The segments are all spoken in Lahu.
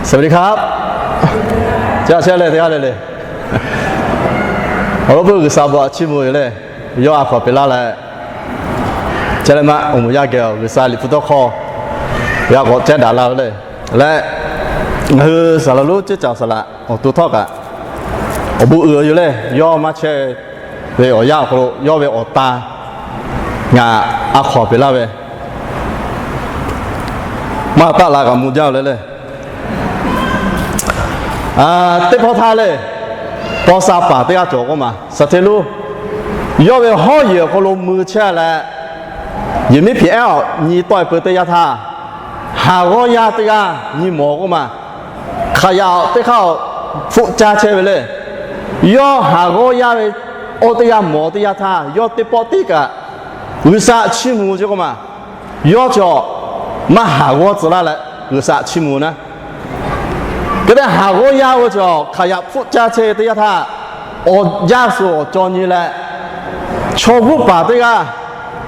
สวัสดีครับ Ca chehˇ leh teˇ g'aˇ le le, awˬ lawn peuˬ G'uiˬsha bon htaꞈ chiˇ mvuh yoˬ le. Yawˇ a hkaw awˬ peꞈ laˇ leh, chehˇ leh maˇ awˬ moˍ yaˇ geh awˬ G'uiˬsha Liꞈ hpu tawˇ hkawˇ g'a k'awꞈ cehˇ daꞈ la ve le. Leh ngaˬ hui saˍ laˍ lonˉ ceˇ caˍ saˍ laˍ awˬ to htawˇ kaꞈ awˬ bon uiˍ ve yoˬ le. Yawˇ maˇ chehˇ ve awˬ yanˇ awˬ hk'aw lo yawˇ ve awˬ tan ngaˬ a hkaw awˬ peꞈ laˇ ve maˇ taˆ la kaꞈ mvuh jaˇ ve le le. Teˇ hpawˇ htaˇ le, paw sha paˍ teˇ g'aˇ cawˬ k'oˆ ma, saˍ hteˇ lonˉ, yawˇ ve hawˉ yehˬ awˬ hk'aw lo mui chehˇ leh, yehˬ miˉ hpeꞈ ehˉ awˬ nyi tawˆ e peu teˇ yanˇ htaˇ, haˍ g'awˇ yaˇ teˇ g'aˇ nyi mawˬ k'oˆ ma, hk'aˬ yaꞈ teˇ hk'aˇ hpfuhˆ caˇ chehˇ ve le. Yawˇ haˍ g'awˇ yaˇ ve awˬ teˇ g'aˇ mawˬ teˇ yanˇ htaˇ, yawˇ teˇ pawˆ tiˉ kaꞈ G'uiˬsha chiˇ mvuh ve k'oˆ ma, yawˇ cawˬ maˇ haˍ g'awˇ tcuh laˇ leh G'uiˬsha chiˇ mvuh naˉ. Hk'e te haˍ g'awˇ yaˇ ve cawˬ hk'aˬ yaꞈ hpfuhˆ caˇ chehˇ ve teˇ yanˇ htaˇ, awˬ jaˇ suh awˬ caw nyi leh, chaw g'uˇ paˍ teˇ g'aˇ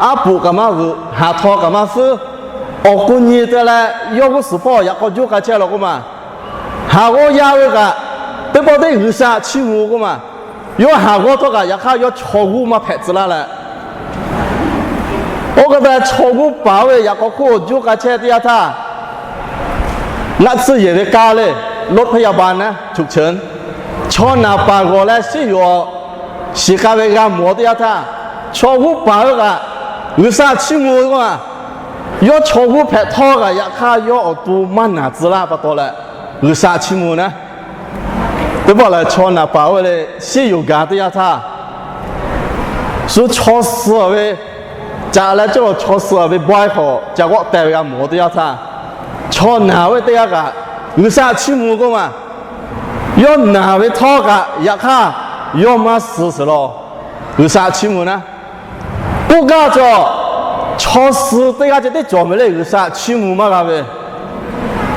aˉ poꞈ kaꞈ maˇ g'euꞈ, haˍ htaw kaꞈ maˇ suhˉ, awˬ k'o nyi te leh yawˇ g'uˇ suhˍ hpawˇ yaꞈ k'aw juˇ k'ai chehˇ law k'oˆ ma. Haˍ g'awˇ yaˇ ve kaꞈ teˇ pawˆ teˇ G'uiˬsha chiˇ mvuh k'oˆ ma. Yawˇ haˍ g'awˇ htawˇ kaꞈ yaꞈ hk'aˇ yawˇ chaw g'uˇ maˇ hpehꞈ tcuh laˇ leh, oˇ hk'e te chaw g'uˇ paˍ oˇ ve yaꞈ k'aw hk'oˆ juˇ k'ai chehˇ teˇ yanˇ htaˇ, naˆ tsuhˇ yehˬ ve kaˇ le, รถพยาบาล naˉ, chaw naˍ paˍ g'awˬ leh shiˉ yoˬ shiˍ k'a ve g'a mawˬ teˇ yanˇ htaˇ, chaw g'uˇ paˍ oˇ kaꞈ G'uiˬsha chiˇ mvuh ve k'o, yawˇ chaw g'uˇ hpehꞈ htawˇ kaꞈ yaꞈ hk'aˇ yawˇ awˬ to maˇ naˬ tcuh laˇ pa taw leh G'uiˬsha chiˇ mvuh naˉ. Teˇ pawˆ lehˬ chaw naˍ paˍ oˇ ve le shiˉ yoˬ gaˬ teˇ yanˇ htaˇ, shu chaw suh ve, caꞈ leh cawˇ chaw suh ve bawehˇ hk'awꞈ ca g'awˆ teh ve g'a mawˬ teˇ yanˇ htaˇ, chaw naˍ oˇ ve teˇ g'aˇ kaꞈ G'uiˬsha chiˇ mvuh k'oˆ ma. Yawˇ naˬ ve htawˇ kaꞈ yaꞈ hk'aˇ yawˇ maˇ suh sheˍ law. G'uiˬsha chiˇ mvuh naˉ. K'oˆ gaˇ cawˬ, chaw suh teˇ g'aˇ ceh tiˉ cawˬ ve le G'uiˬsha chiˇ mvuh maˇ g'a ve,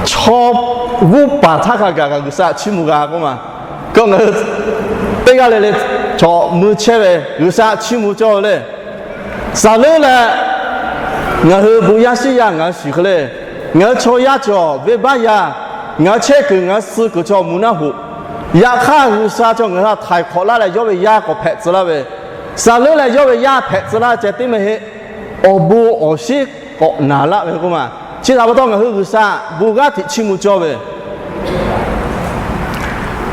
chaw g'uˇ paˍ htaˇ hk'a gaˬ kaꞈ G'uiˬsha chiˇ mvuh g'a k'oˆ ma. K'o ngaˬ hui teˇ g'aˇ le le chaw mui chehˇ ve G'uiˬsha chiˇ mvuh cawˇ ve le. Saˍ leuˉ leh ngaˬ hui bon yaˇ shiˉ yaˇ ngaˬ hui shiˍ hk'e le, ngaˬ hui chaw yaˇ cawˬ venˇbaˆ yaˇ, ngaˬ hui chehˇ kuiˬ ngaˬ hui suh kuiˬ chaw mvuh naˉ hoꞈ. Yaꞈ hk'aˇ G'uiˬsha cawˬ ngaˬ hui htaꞈ htaiˍ hk'awꞈ laˇ leh yawˇ ve yaˇ k'awꞈ hpehꞈ tcuh laˇ ve, saˍ leuˉ leh yawˇ ve yaˇ hpehꞈ tcuh laˇ ceh tiˉ maˇ heˆ, awˬ bon awˬ shinˉ k'awꞈ naˍ laˇ ve k'oˆ ma. Chi htaꞈ pa taw ngaˬ hui G'uiˬsha bon g'aˇ hteꞈ chiˇ mvuh cawˇ ve,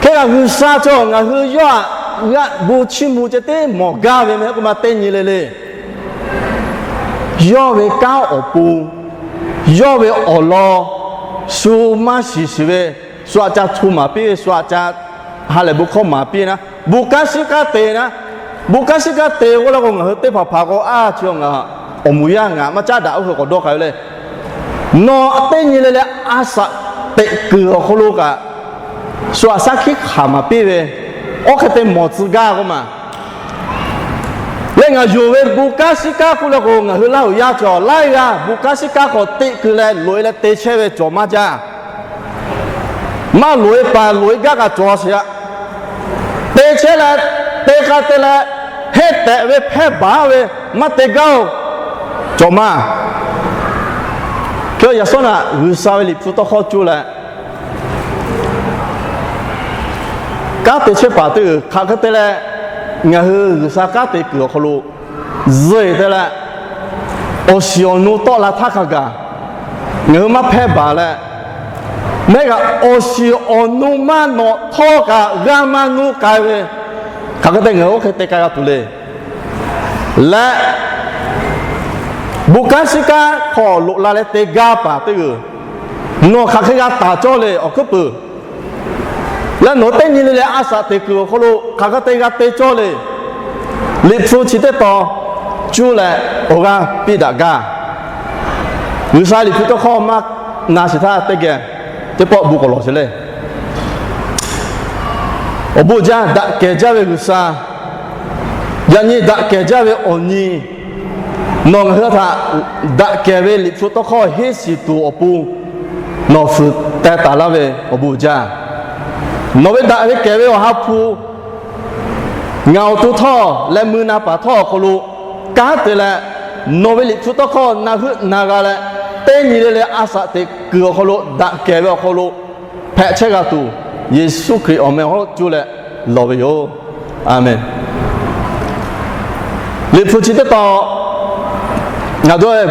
hk'e kaꞈ G'uiˬsha cawˬ ngaˬ hui yawˇ htaꞈ g'a bon chiˇ mvuh ceh tiˉ mawˬ gaˇ ve meh k'oˆ ma teˇ nyi le le. Yawˇ ve kanˉ awˬ pon, yawˇ ve awˬ lawn, shu maˇ shiˍ shiˍ ve, shu aꞈ ca hto maˍ piˇ ve, shu aꞈ ca ha lehˬ bon hkawˇ maˍ piˇ naˉ, bon kanˉ shiˉ kanˉ te naˉ, bon kanˉ shiˉ kanˉ te k'oˆ la k'o ngaˬ hui teˇ hpaˍ hpaˍ k'o a chi ngaˬ awˬ moˍ yaˇ ngaˬ maˇ caˉ daꞈ oˇ hk'e k'awꞈ dawˇ k'ai ve le. Nawˬ teˇ nyi le leh a shaꞈ teꞈ kuiˬ awˬ hk'aw lo kaꞈ shu aꞈ shaˉ hkiˆ hk'aˬ maˍ piˇ ve, oˇ hk'e te mawˬ tcuh gaˇ k'oˆ ma. Leh ngaˬ yonˍ ve bon kanˉ shiˉ kanˉ k'oˆ le k'o ngaˬ hui Laˇ huˍ yaˇ cawˬ laiˉ g'aˇ bon kanˉ shiˉ kanˉ hk'aw teꞈ kuiˬ leh loꞈ e leh te chehˇ ve cawˬ maˇ jaˇ. Maˇ loꞈ e paˍ loꞈ e gaˇ kaꞈ cawˬ sheˍ a. Te chehˇ leh, te k'a te leh, heˆ tehꞈ ve hpehˇ baˬ ve maˇ te gaˇ oˬ, cawˬ maˇ. Hk'e yaꞈ shawˉ naꞈ G'uiˬsha ve Liꞈ hpu tawˇ hkawˇ cuˇ leh kanˉ te chehˇ paˍ teˇ g'uiˬ hk'aˬ hk'e te leh, ngaˬ hui G'uiˬsha kanˉ te kuiˬ awˬ hk'aw lo zuhꞈ te leh, awˬ shiˍ awˬ nu tawˆ la htaˇ hk'a gaˬ ngaˬ hui maˇ hpehˇ baˬ leh, mehˆ kaꞈ awˬ shiˍ awˬ nu maˇ nawꞈ htawˇ kaꞈ g'a maˇ nuˇ k'ai ve, hk'aˬ hk'e te ngaˬ hui oˇ hk'e te k'ai g'a tuˬ le. Leh bon kanˉ shiˉ kanˉ hk'aw loꞈ la leh te gaˇ paˍ teˇ g'uiˬ, nawˬ hk'aˬ hk'e g'a taˍ cawˇ le awˬ hkuiˉ puiˍ. Leh nawˬ teˇ nyi le leh a shaꞈ teꞈ kuiˬ awˬ hk'aw lo hk'aˬ hk'e te g'a te cawˇ le. Liꞈ hpu chi teˇ tawn cuˇ leh awˬ g'aˇ piˇ daꞈ gaˇ. G'uiˬsha Liꞈ hpu tawˇ hkawˇ maˇ na shiˍ htaˇ teˇ geh teˇ pawˆ bon k'awꞈ lawˬ sheˍ le. Awˬ bon jaˇ, daꞈ kehˬ jaˇ ve G'uiˬsha, yaꞈ nyi daꞈ kehˬ jaˇ ve awˬ nyi, nawˬ ngaˬ hui htaꞈ daꞈ kehˬ ve Liꞈ hpu tawˇ hkawˇ henˇ shiˍ tuˬ awˬ pon nawˬ fuiˍ teh taˍ laˇ ve awˬ bon jaˇ. Nawˬ ve daꞈ ve kehˬ ve Awˬ ha hpu ngaˬ awˬ to htawˇ leh mui na paˍ htawˇ awˬ hk'aw lo kanˉ te leh, nawˬ ve Liꞈ hpu tawˇ hkawˇ na heuˆ na g'a leh, teˇ nyi le leh a shaꞈ teꞈ kuiˬ awˬ hk'aw lo daꞈ kehˬ ve awˬ hk'aw lo hpehꞈ chehˇ g'a tuˬ, Yeˍsuˆ Hkriꞈ awˬ meh awˬ hawˉ cuˇ leh lawˬ ve yoˬ. A menˍ. Liꞈ hpu chi teˇ tawn ngaˬ dawˇ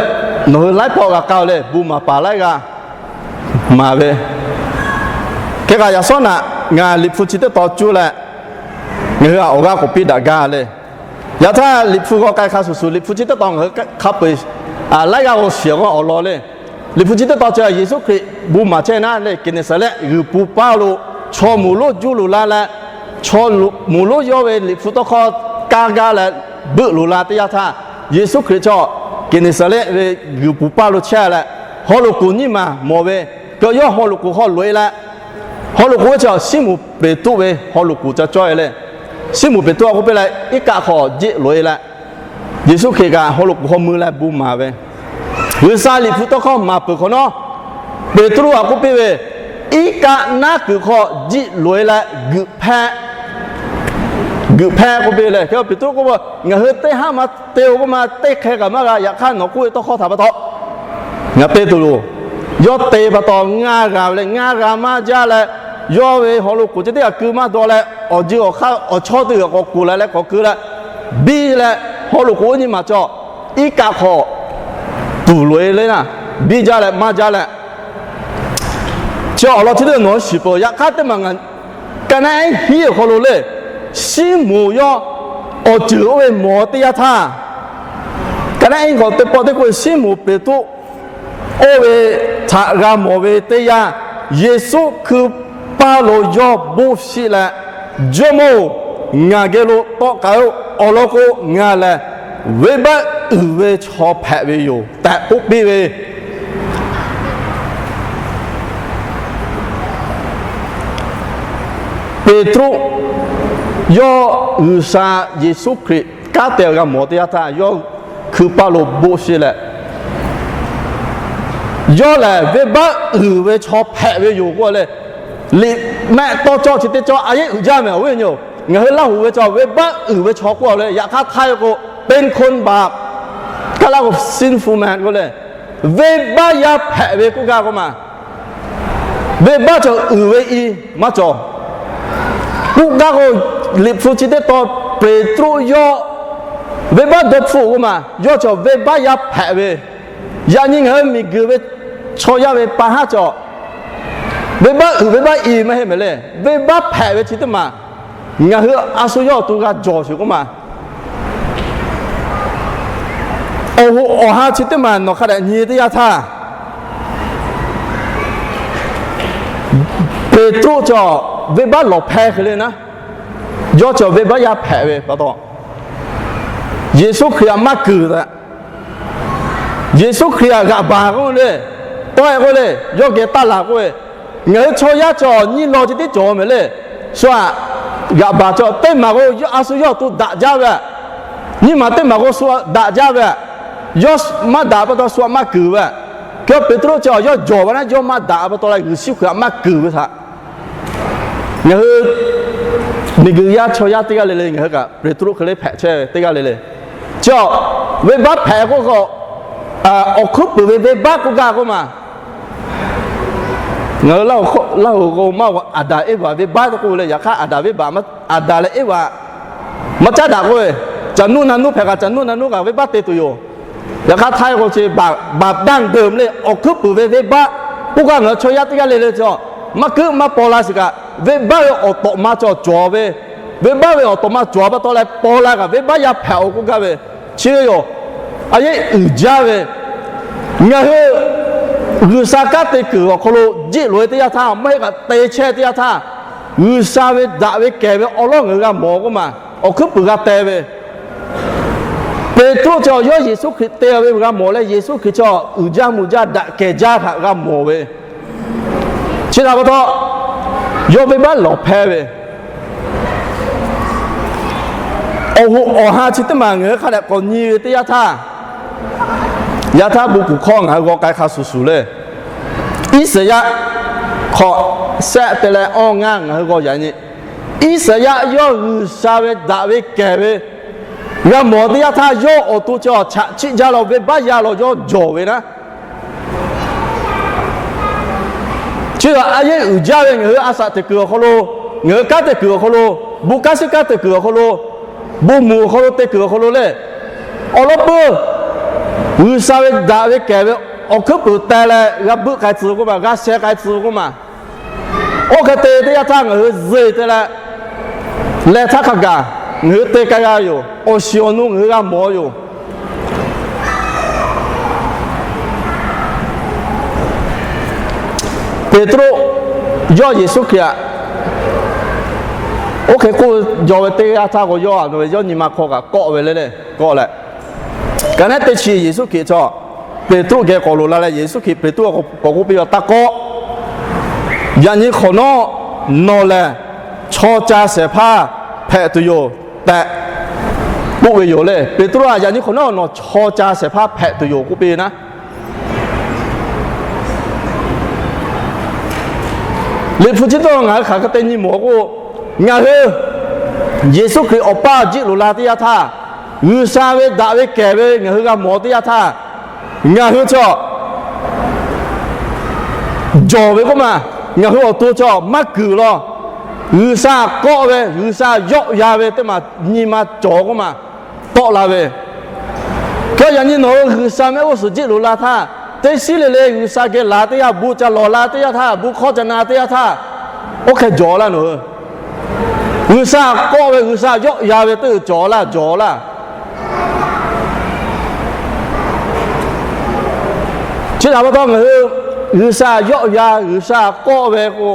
nawˬ hui laiˉ pawˆ g'a k'aˇ leh, bon maˍ paˍ laiˉ g'aˇ maˍ ve, hk'e kaꞈ yaꞈ shawˉ naꞈ ngaˬ liꞈ hpu chi teˇ tawn cuˇ leh, ngaˬ hui htaꞈ awˬ g'aˇ k'awꞈ piˇ daꞈ gaˇ le. Yaꞈ htaˇ liꞈ hpu g'aw k'ai hk'a shuˍ shuˍ, liꞈ hpu chi teˇ tawn ngaˬ hui hk'a peu-eˬ laiˉ g'aˇ g'aw shiˍ g'a awˬ lawn le. Liꞈ hpu chi teˇ tawn chi Yeˍsuˆ Hkriꞈ bon maˍ chehˇ naˉ leh, Geˍneˍsaˍrehˆ g'uiˬ pu paˇ lo chaw moˍ lonˉ juˇ loꞈ la leh, chaw moˍ lonˉ yawˇ ve liꞈ hpu tawˇ hkawˇ kaˇ gaˇ leh beuˆ loꞈ la teˇ yanˇ htaˇ, Yeˍsuˆ Hkriꞈ chaw Geˍneˍsaˍrehˆ ve g'uiˬ pu paˇ lo chehˇ leh, haw loꞈ k'oˍ nyiˇ maˬ mawˬ ve, keu yawˇ haw loꞈ k'oˍ hk'aw loꞈ e leh, haw loꞈ k'oˍ ve chi Siˉmonˍ Peˍtruˆ ve haw loꞈ k'oˍ ca cawˇ e le. Siˉmonˍ Peˍtruˆ a k'oˆ piˇ leh, iˉ kaˆ hk'aw jiˆ loꞈ e leh, Yeˍsuˆ Hkriꞈ kaꞈ haw loꞈ k'oˍ hk'aw mui leh bon maˍ ve, G'uiˬsha liꞈ hpu tawˇ hkawˇ maˍ peuˬ hk'awꞈ nawˉ, Peˍtruˆ a k'oˆ piˇ ve, iˉ kaˆ naˉ kuiˬ hk'aw jiˆ loꞈ e leh g'uiˬ hpehˇ g'uiˬ hpehˇ k'oˆ piˇ leh, hk'e Peˍtruˆ k'oˆ ve, ngaˬ hui teˇ haˉ ma te-o k'oˆ ma, teˇ hk'e kaꞈ maˇ g'a. Yaꞈ hk'aˇ nawˬ k'oˆ ve tawˇ hkawˇ htaꞈ pa taw ngaˬ te tuˬ loˬ. Yawˇ te pa taw ngaˇ g'a ve le. Ngaˇ g'a maˇ jaˇ leh, yawˇ ve haw loꞈ k'oˍ ceh teˇ g'aˇ keu maˇ daw leh, awˬ ji awˬ hk'aˇ awˬ chawˇ teˇ g'aˇ k'awꞈ k'oˍ la leh k'awꞈ keu leh, biˇ leh, haw loꞈ k'oˍ oˇ nyi maˬ cawˬ, iˉ kaˆ hk'aw tuˍ loꞈ e le naˉ, biˇ jaˇ leh maˇ jaˇ leh, chi awˬ lawn chi teˇ nawˬ shiˍ peuˬ. Yaꞈ hk'aˇ teˇ maˬ ngaˬ ka naˉ ehˉ hiˉ awˬ hk'aw lo le, Siˉmonˍ yawˇ awˬ ceuˬ oˇ ve mawˬ teˇ yanˇ htaˇ, ka naˉ ehˉ k'awꞈ teˇ pawˆ teˇ k'oˆ ve Siˉmonˍ Peˍtruˆ oˇ ve htaꞈ g'a mawˬ ve teˇ yanˇ, Yeˍsuˆ hkui paˇ lo yawˇ boˆ shiˆ leh, Jawˇmawˇ-oˬ, ngaˬ geh lo tawˆ k'ai-oˆ. Awˬ lawn k'o, ngaˬ lehˬ venˇbaˆ uiˍ ve chaw hpehꞈ ve yoˬ tehꞈ k'oˆ piˇ ve Peˍtruˆ yawˇ G'uiˬsha Yeˍsuˆ Hkriꞈ kanˉ te g'a mawˬ teˇ yanˇ htaˇ, yawˇ hkui paˇ lo boˆ shiˆ leh, yawˇ lehˬ venˇbaˆ uiˍ ve chaw hpehꞈ ve yoˬ k'oˆ leh, liꞈ mehˆ tawˇ cawˇ chi teˇ cawˇ a yehˉ uiˍ jaˇ mehˍ. Awˬ viˉ awˬ nyi-oˬ, ngaˬ hui Laˇ huˍ ve chaw venˇbaˆ uiˍ ve chaw k'oˆ leh, yaꞈ hk'aˇ htaiˇ ve k'o, เป็นคนบาป, Kaˇlaˇ k'o sinful man k'oˆ leh, venˇbaˆ yaˇ hpehꞈ ve k'oˆ gaˇ k'oˆ ma. Venˇbaˆ cawˬ uiˍ ve i maˇ cawˬ. K'oˆ gaˇ k'o, liꞈ hpu chi teˇ tawn Peˍtruˆ yawˇ venˇbaˆ dawˇ hpfuhˆ k'oˆ ma, yawˇ cawˬ venˇbaˆ yaˇ hpehꞈ ve. Yaꞈ nyi ngaˬ hui miˬguiˬ ve chaw yaˇ ve pa haˉ cawˬ, venˇbaˆ uiˍ venˇbaˆ i maˇ heˆ mehˍ le. Venˇbaˆ hpehꞈ ve chi teˇ maˬ ngaˬ hui a shu yawˇ awˬ to g'a jawˬ sheˍ k'oˆ ma. Awˬ hoꞈ awˬ ha chi teˇ maˬ nawˬ hk'a dehꞈ nyi teˇ yanˇ htaˇ, Peˍtruˆ cawˬ venˇbaˆ lawˬ hpehˇ hk'e le naˉ, yawˇ cawˬ venˇbaˆ yaˇ hpehꞈ ve pa taw, Yeˍsuˆ Hkriꞈ htaꞈ maˇ kuiˬ taꞈ. Yeˍsuˆ Hkriꞈ htaꞈ g'aꞈ baˬ k'oˆ le, tawˆ e k'oˆ le, yawˇ geh taˇ laˬ k'oˆ ve, ngaˬ hui chaw yaˇ cawˬ nyiˇ law chi teˇ cawˬ mehˍ le. Shu htaꞈ g'aꞈ baˬ cawˬ teˇ maˬ k'o, a shu yawˇ awˬ to daꞈ jaˇ ve, nyiˇ maˬ teˇ maˬ k'o shu daꞈ jaˇ ve, yawˇ maˇ daꞈ pa taw shu htaꞈ maˇ kuiˬ ve. Hk'e Peˍtruˆ cawˬ yawˇ jawˬ ve naˉ, yawˇ maˇ daꞈ pa taw leh Yeˍsuˆ Hkriꞈ htaꞈ maˇ kuiˬ ve htaꞈ ngaˬ hui miˬguiˬ yaˇ chaw yaˇ teˇ g'aˇ le le ngaˬ hui kaꞈ Peˍtruˆ hk'e le hpehꞈ chehˇ ve teˇ g'aˇ le le. Chi venˇbaˆ hpehꞈ k'oˆ k'o, awˬ hkuiˉ puiˍ ve venˇbaˆ k'oˆ gaˇ k'oˆ ma. Ngaˬ hui Laˇ huˍ k'o maˇ, Aˍdanˍ Eˇvaˍ venˇbaˆ k'oˆ ve le. Yaꞈ hk'aˇ Aˍdanˍ venˇbaˆ, Aˍdanˍ leh Eˇvaˍ maˇ caˉ daꞈ k'oˆ ve, caˬ nuˇ na nuˇ hpehꞈ kaꞈ caˬ nuˇ na nuˇ kaꞈ venˇbaˆ te tuˬ yoˬ. Yaꞈ hk'aˇ htaiˇ k'o chi บาปดั้งเดิม le, awˬ hkuiˉ puiˍ ve venˇbaˆ k'oˆ gaˇ ngaˬ hui chaw yaˇ teˇ g'aˇ le le cawˬ, maˇ kuiˉ maˇ paw la shiˍ kaꞈ, venˇbaˆ ve awˬ tawꞈ ma cawˬ cawˬ ve, venˇbaˆ ve awˬ tawꞈ ma cawˬ pa taw leh paw la kaꞈ venˇbaˆ yaˇ hpehꞈ-oˬ k'oˆ gaˇ ve, chi ve yoˬ. A yehˉ uiˍ jaˇ ve, ngaˬ hui G'uiˬsha kanˉ te kuiˬ awˬ hk'aw lo jiˆ loꞈ e teˇ yanˇ htaˇ, maˇ heˆ kaꞈ te chehˇ teˇ yanˇ htaˇ, G'uiˬsha ve daꞈ ve kehˬ ve awˬ lawˉ ngaˬ hui g'a mawˬ k'oˆ ma, awˬ hkuiˉ puiˍ g'a teh ve, Peˍtruˆ cawˬ yawˇ Yeˍsuˆ Hkriꞈ te ve g'a mawˬ leh, Yeˍsuˆ Hkriꞈ cawˬ uiˍ jaˇ mvuh jaˇ daꞈ kehˬ jaˇ htaꞈ g'a mawˬ ve, chi htaꞈ pa taw, yawˇ venˇbaˆ lawˬ hpehˇ ve, awˬ hoꞈ awˬ ha chi teˇ maˬ ngaˬ hui hk'a dehꞈ k'awꞈ nyi ve teˇ yanˇ htaˇ, yaꞈ htaˇ bon kuˬ hkawˇ ngaˬ hui g'aw k'ai hk'a shuˍ shuˍ le. Iˉsaˍyaˆ hk'awꞈ shehˆ te leh awˇ ngaˇ ngaˬ hui g'aw yaꞈ nyi. Iˉsaˍyaˆ yawˇ G'uiˬsha ve daꞈ ve kehˬ ve g'a mawˬ teˇ yanˇ htaˇ, yawˇ awˬ to chi awˬ chaꞈ chiˆ jaˇ law, venˇbaˆ yaˇ law yawˇ jawˬ ve naˉ, Teˇ g'aˇ a yehˉ uiˍ jaˇ ve ngaˬ hui a shaꞈ teꞈ kuiˬ awˬ hk'aw lo, ngaˬ hui kanˉ te kuiˬ awˬ hk'aw lo, bon kanˉ shiˉ kanˉ te kuiˬ awˬ hk'aw lo, bon moˍ awˬ hk'aw lo te kuiˬ awˬ hk'aw lo lehˬ, awˬ lawn peuˬ G'uiˬsha ve daꞈ ve kehˬ ve awˬ hkuiˉ puiˍ teh leh g'a buiˆ k'ai tcuh ve k'oˆ ma, g'a sheh k'ai tcuh ve k'oˆ ma. Oˇ hk'e te teˇ yanˇ htaˇ ngaˬ hui zeˬ te leh, leh htaˇ hk'a gaˬ ngaˬ hui te k'ai g'a yoˬ. Awˬ shiˍ awˬ nu ngaˬ hui g'a mawˬ yoˬ. Peˍtruˆ yawˇ Yeˍsuˆ Hkriꞈ htaꞈ oˇ hk'e k'oˆ jaw ve teˇ yanˇ htaˇ k'o, yawˇ a ve yawˇ nyi ma hk'aw kaꞈ kawˆ ve le le, kawˆ leh, ka naˉ teˇ chi Yeˍsuˆ Hkriꞈ chaw Peˍtruˆ geh k'awꞈ loꞈ la leh, Yeˍsuˆ Hkriꞈ Peˍtruˆ k'awꞈ k'oˆ piˇ ve, Taˇ kawˆ. Yaꞈ nyi hk'awꞈ nawˉ nawˬ lehˬ chaw ca shehˍ hpaˇ hpehꞈ tuˬ yoˬ tehꞈ k'oˆ ve yoˬ le. Peˍtruˆ-a, yaꞈ nyi hk'awꞈ nawˉ nawˬ chaw ca shehˍ hpaˇ hpehꞈ tuˬ yoˬ k'oˆ piˇ ve naˉ. Liꞈ hpu chi teˇ ngaˬ hui hk'aˬ hk'e te nyi mawˬ k'o, ngaˬ hui Yeˍsuˆ Hkriꞈ awˬ paˇ jiˆ loꞈ la teˇ yanˇ htaˇ, G'uiˬsha ve daꞈ ve kehˬ ve ngaˬ hui g'a mawˬ teˇ yanˇ htaˇ, ngaˬ hui chaw jawˬ ve k'oˆ ma, ngaˬ hui awˬ to chaw maˇ kuiˬ law. G'uiˬsha kawˆ ve, G'uiˬsha yawˆ yan ve teˇ maˬ nyi ma cawˬ k'oˆ ma, tawˆ la ve. Hk'e yaꞈ nyi nawˬ hui G'uiˬsha mehˆ g'uˇ suhˍ jiˆ loꞈ la htaˇ, teˇ shiˉ le le G'uiˬsha geh laˬ teˇ yanˇ, bon ca lawˬ la teˇ yanˇ htaˇ, bon hkawˇ ca na teˇ yanˇ htaˇ, oˇ hk'e jawˬ laˇ nawˬ hui. G'uiˬsha kawˆ ve, G'uiˬsha yawˆ yan ve teˇ cawˬ laˇ, jawˬ laˇ. Chi htaꞈ pa taw ngaˬ hui G'uiˬsha yawˆ yan, G'uiˬsha kawˆ ve k'o,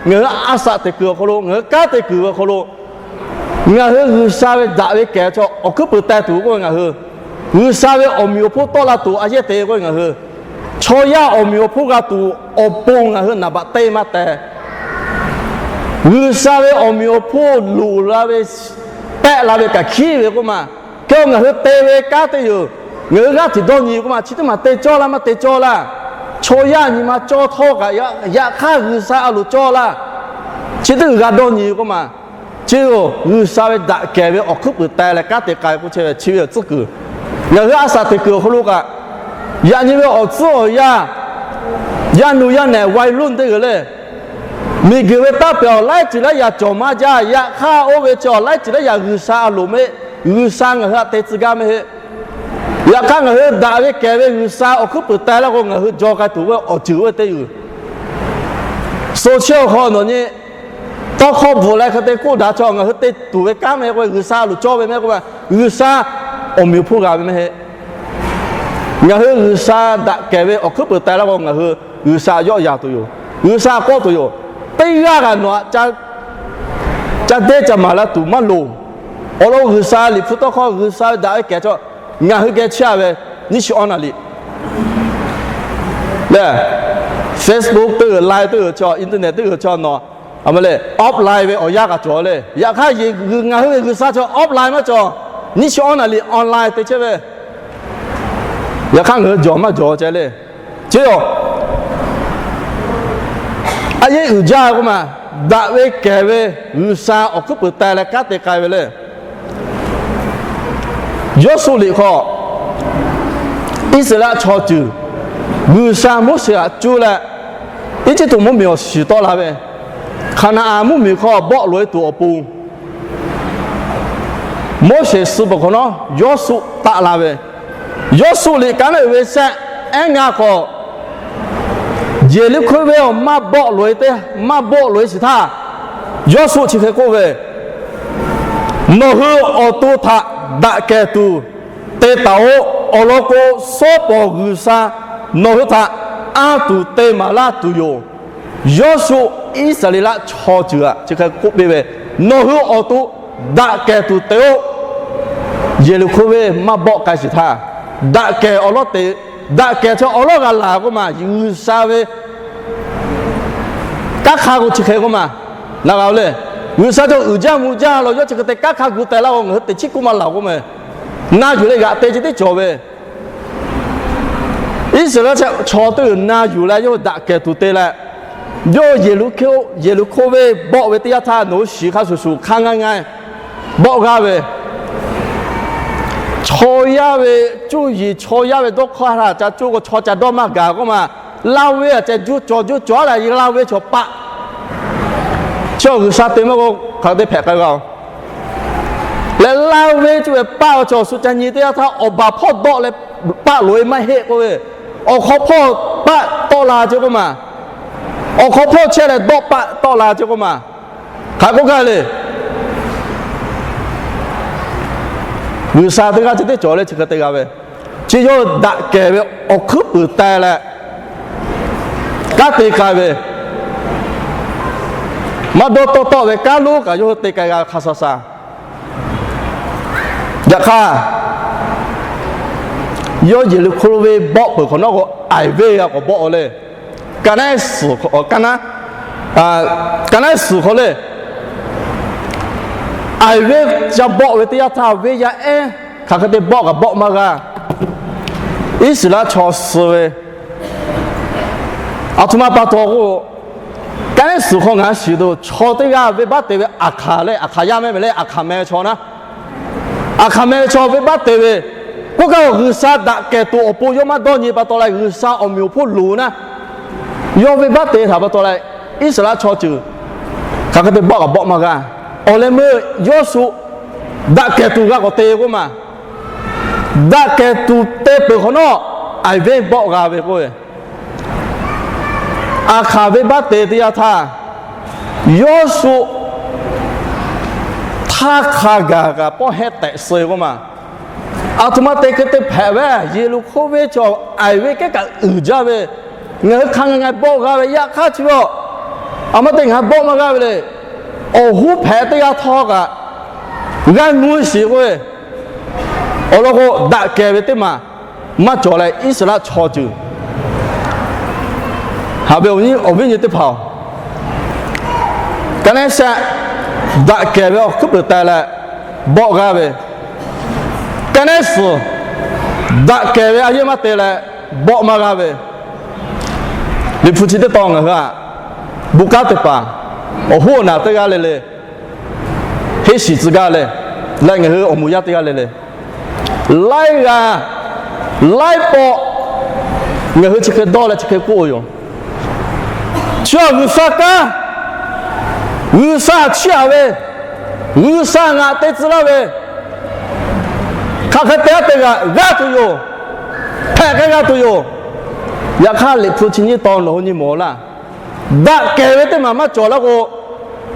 ngaˬ hui a shaꞈ teꞈ kuiˬ awˬ hk'aw lo, ngaˬ hui kanˉ te kuiˬ awˬ hk'aw lo, ngaˬ hui G'uiˬsha ve daꞈ ve kehˬ chaw awˬ hkuiˉ puiˍ teh tuˬ k'oˆ ve ngaˬ hui, G'uiˬsha ve awˬ meꞈ awˬ hponˇ tawˆ la tuˬ a yehˉ te k'oˆ ve ngaˬ hui, chaw yaˇ awˬ meꞈ awˬ hponˇ g'a tuˬ awˬ pon ngaˬ hui naˍ baꞈ te maˇ teh. G'uiˬsha ve awˬ meꞈ awˬ hponˇ loˍ la ve, pehˆ la ve kaꞈ hkiˉ ve k'oˆ ma. Hk'e ngaˬ hui te ve kanˉ te yoˬ. Ngaˬ hui g'aˇ hteꞈ dawˇ nyi k'oˆ ma, chi teˇ maˬ te cawˇ laˇ maˇ te cawˇ laˇ. Chaw yaˇ nyi ma cawˇ htawˇ kaꞈ, yaꞈ hk'aˇ G'uiˬsha a loˍ cawˇ laˇ. Chi teˇ g'aˇ g'a dawˇ nyi ve k'oˆ ma, chi yoˬ. G'uiˬsha ve daꞈ kehˬ ve awˬ hkuiˉ puiˍ teh leh kanˉ te k'ai k'oˆ chehˇ ve chi ve awˬ tcuhˉ kuiˬ. Ngaˬ hui a shaꞈ teꞈ kuiˬ awˬ hk'aw lo kaꞈ, yaꞈ nyi ve awˬ tcuhˉ awˬ yanˇ, yaˇ nu yaˇ nehˬ วัยรุ่น teˇ g'uiˬ le, miˬguiˬ ve taˇ pehˬ awˬ laiˉ ceuˬ laiˉ yaꞈ cawˬ maˇ jaˇ. Yaꞈ hk'aˇ oˇ ve chi awˬ laiˉ ceuˬ laiˉ yaꞈ G'uiˬsha a loˍ mehˆ, G'uiˬsha ngaˬ hui htaꞈ te tcuh gaˇ mehˆ heˆ. Yaꞈ hk'aˇ ngaˬ hui daꞈ ve kehˬ ve G'uiˬsha awˬ hkuiˉ puiˍ teh laˇ k'o, ngaˬ hui jaw k'ai tuˬ ve awˬ ceuˬ oˇ ve teˇ g'uiˬ. So chi awˬ hk'aw nawˬ nyi tawˇ hkawˇ bvuhꞈ leh hk'e te k'oˆ daꞈ chaw, ngaˬ hui te tuˬ ve kanˉ mehˆ k'oˆ ve, G'uiˬsha a loˍ cawˇ ve mehˆ k'oˆ ve, G'uiˬsha awˬ meꞈ awˬ hponˇ g'a ve mehˆ heˆ. Ngaˬ hui G'uiˬsha daꞈ kehˬ ve awˬ hkuiˉ puiˍ teh laˇ k'o, ngaˬ hui G'uiˬsha yawˆ yan tuˬ yoˬ. G'uiˬsha kawˆ tuˬ yoˬ. Teˇ g'aˇ kaꞈ nawˬ htaꞈ ca dehˇ ca maˍ la tuˬ maˇ loˍ. Awˬ lawn G'uiˬsha Liꞈ hpu tawˇ hkawˇ G'uiˬsha ve daꞈ ve kehˬ chaw ngaˬ hui geh chehˇ a ve, nyiˇ chi awˇ naˍ riˍ lehˬ, Facebook teˇ g'uiˬ, Line teˇ g'uiˬ chaw, Internet teˇ g'uiˬ chaw nawˬ, a ma le offline ve awˬ yanˇ kaꞈ cawˬ le. Yaꞈ hk'aˇ ngaˬ hui ve G'uiˬsha chaw offline maˇ cawˬ, nyiˇ chi awˇ naˍ riˍ online te chehˇ ve. Yaꞈ hk'aˇ ngaˬ hui jawˬ maˇ jawˬ ceh le. Chi yoˬ. A yehˉ uiˍ jaˇ k'oˆ ma, daꞈ ve kehˬ ve G'uiˬsha awˬ hkuiˉ puiˍ teh leh kanˉ te k'ai ve le. Yawˇsuˆ liꞈ hk'aw, Iˉsaˍreˍlaˆ chaw ceuˬ G'uiˬsha Moˉseˍ htaꞈ cuˇ leh Eˇjiˇtuꞈ mvuhˇmiˬ awˬ shiˍ tawˆ la ve, Hkaˍnanˍanˍ mvuhˇmiˬ hk'aw bawˆ loꞈ e tuˬ awˬ pon Moˉseˍ suh peuˬ hk'awꞈ nawˉ Yawˇsuˆ taˆ la ve, Yawˇsuˆ liꞈ ka naˉ uiˍ ve shehˆ, ehˉ ngaˇ hk'aw, Yeˍriˆhkoˇ venˇ awˬ maˇ bawˆ loꞈ e teˇ maˇ bawˆ loꞈ e shiˍ htaˇ, Yawˇsuˆ chi hk'e k'oˆ ve, Nawˬ hui awˬ to htaꞈ daꞈ kehˬ tuˬ te taˍ-oꞈ. Awˬ lawn k'o, shawˉ pawˍ G'uiˬsha nawˬ hui htaꞈ anˇ tuˬ te maˍ laˇ tuˬ yoˬ. Yawˇsuˆ Iˉsaˍreˍlaˆ chaw ceuˬ htaꞈ chi hk'e k'oˆ piˇ ve, Nawˬ hui awˬ to daꞈ kehˬ tuˬ te-oꞈ. Yeˍriˆhkoˇ venˇ maˇ bawˆ k'ai shiˍ htaˇ, daꞈ kehˬ awˬ lawˉ te, daꞈ kehˬ chaw awˬ lawˉ g'a laˬ k'oˆ ma, G'uiˬsha ve kanˉ hk'aˇ k'o chi hk'e k'oˆ ma, na g'a le. G'uiˬsha chaw uiˍ jaˇ mvuh jaˇ law, yawˇ chi hk'e te kanˉ hk'aˇ gu teh laˇ k'o, ngaˬ hui teꞈ chiˉ kuˇ maˇ laˬ k'oˆ ma. Na yuˬ leh g'aꞈ te chi teˇ cawˬ ve, Iˉsaˍreˍlaˆ chaw teˇ g'uiˬ na yuˬ leh yawˇ daꞈ kehˬ tuˬ te leh, yawˇ Yeˍriˆhkoˇ venˇ bawˆ ve teˇ yanˇ htaˇ, nawˬ hui shiˍ hk'a shuˍ shuˍ hk'aˇ ngaˇ ngaˇ bawˆ g'aˇ ve, chaw yaˇ ve cuˇ yiˍ, chaw yaˇ ve dawˇ hkawˇ htaꞈ ca cuˇ k'o, chaw ca dawˇ maˇ gaˬ k'oˆ ma. Laˇ ve a ceh juˇ cawˬ juˇ cawˬ a leh, laˇ ve chaw paˆ. Chi G'uiˬsha te maˇ k'o, hk'aˬ hk'e te hpehꞈ k'ai g'a-oˬ. Leh laˇ ve cuˇ ve paˆ awˬ chaw shu ca nyi teˇ yanˇ htaˇ, awˬ baˬ hpawˇ dawˆ leh paˆ loꞈ-e maˇ heˆ k'oˆ ve, awˬ hk'aw hpawˇ paˆ tawˆ la ce k'oˆ ma. Awˬ hk'aw hpawˇ chehˇ leh dawˆ paˆ tawˆ la ce k'oˆ ma. Hk'aˬ k'oˆ gaˇ le. G'uiˬsha teˇ g'aˇ chi teˇ cawˬ leh chi hk'e te g'a ve, chi yawˇ daꞈ kehˬ ve awˬ hkuiˉ puiˍ teh leh kanˉ te k'ai ve, maˇ dawˇ tawˆ tawˆ ve kanˉ lonˉ kaꞈ yawˇ hui te k'ai g'a hk'a sha sha. Yaꞈ hk'aˇ, yawˇ Yeˍriˆhkoˇ ve bawˆ peuˬ hk'awꞈ nawˉ k'o, Iˍvenˇ g'a k'awꞈ bawˆ-a le. Ka naˉ suhˍ hk'aw le, Iˍvenˇ ca bawˆ ve teˇ yanˇ htaˇ, venˇ yaˇ ehˉ hk'aˬ hk'e te bawˆ kaꞈ bawˆ maˇ g'a. Iˉsaˍreˍlaˆ chaw suh ve a htoꞈ ma pa taw k'o, ka naˉ suhˍ hk'aw ngaˬ shiˍ tuˬ chaw teˇ g'aˇ venˇbaˆ te ve, Aˍhkaˍ le, Aˍhkaˍ yaˇ mehˆ mehˍ le, Aˍhkaˍ meh ve chaw naˉ, Aˍhkaˍ meh ve chaw venˇbaˆ te ve, k'oˆ kaˇ G'uiˬsha daꞈ kehˬ tuˬ awˬ pon yawˇ maˇ dawˇ nyi pa taw leh, G'uiˬsha awˬ meꞈ awˬ hponˇ loˍ naˉ, yawˇ venˇbaˆ te htaꞈ pa taw leh, Iˉsaˍreˍlaˆ chaw ceuˬ hk'aˬ hk'e te bawˆ kaꞈ bawˆ maˇ g'a. Awˬ leh meuˇ Yawˇsuˆ daꞈ kehˬ tuˬ g'a k'awꞈ te k'oˆ ma. Daꞈ kehˬ tuˬ te peuˬ hk'awꞈ nawˉ, Iˍvenˇ bawˆ g'a ve k'oˆ ve, Aˍhkaˍ venˇbaˆ te teˇ yanˇ htaˇ, Yawˇsuˆ htaˇ hk'a gaˬ kaꞈ pawˆ hehnˇ tehꞈ suh-e k'oˆ ma. A htoꞈ ma te hk'e te hpehꞈ ve, Yeˍriˆhkoˇ venˇ chaw Iˍvenˇ kehˉ kaꞈ uiˍ jaˇ ve, ngaˬ hui hk'a ngaˬ ngaˬ bawˆ g'a ve yaꞈ hk'aˇ chi ve, a ma te ngaˬ bawˆ maˇ g'a ve le. Awˬ hoˉ hpehꞈ teˇ g'aˇ htawˇ kaꞈ g'a nuˇ shiˍ k'oˆ ve, awˬ lawn k'o daꞈ kehˬ ve teˇ maˬ maˇ cawˬ leh Iˉsaˍreˍlaˆ chaw ceuˬ haꞈ ve awˬ viˉ nyi teˇ hpaˍ-oˬ, ka naˉ sehˆ daꞈ kehˬ ve awˬ hkuiˉ puiˍ teh leh bawˆ g'a ve, ka naˉ suhˍ daꞈ kehˬ ve a yeˇ maˇ te leh bawˆ maˇ g'a ve, Liꞈ hpu chi teˇ tawn ngaˬ hui a bon kanˉ teˇ hpaˍ awˬ hoˉ awˬ naˬ teˇ g'aˇ le le, heˆ shiˍ tcuh gaˇ le, leh ngaˬ hui awˬ moˍ yaˇ teˇ g'aˇ le le, laiˉ g'aˇ laiˉ pawˆ ngaˬ hui chi hk'e dawˇ leh chi hk'e k'oˆ yoˬ. Chi a G'uiˬsha kanˉ, G'uiˬsha chiˇ aꞈ ve, G'uiˬsha ngaˬ te tcuh laˇ ve, hk'aˬ hk'e te aˉ te g'a g'aˇ tuˬ yoˬ. Hpehꞈ k'ai g'a tuˬ yoˬ. Yaꞈ hk'aˇ Liꞈ hpu chi nyiˇ tawn nawˬ hui nyi mawˬ laˇ. Daꞈ kehˬ ve teˇ maˬ maˇ cawˬ laˇ k'o,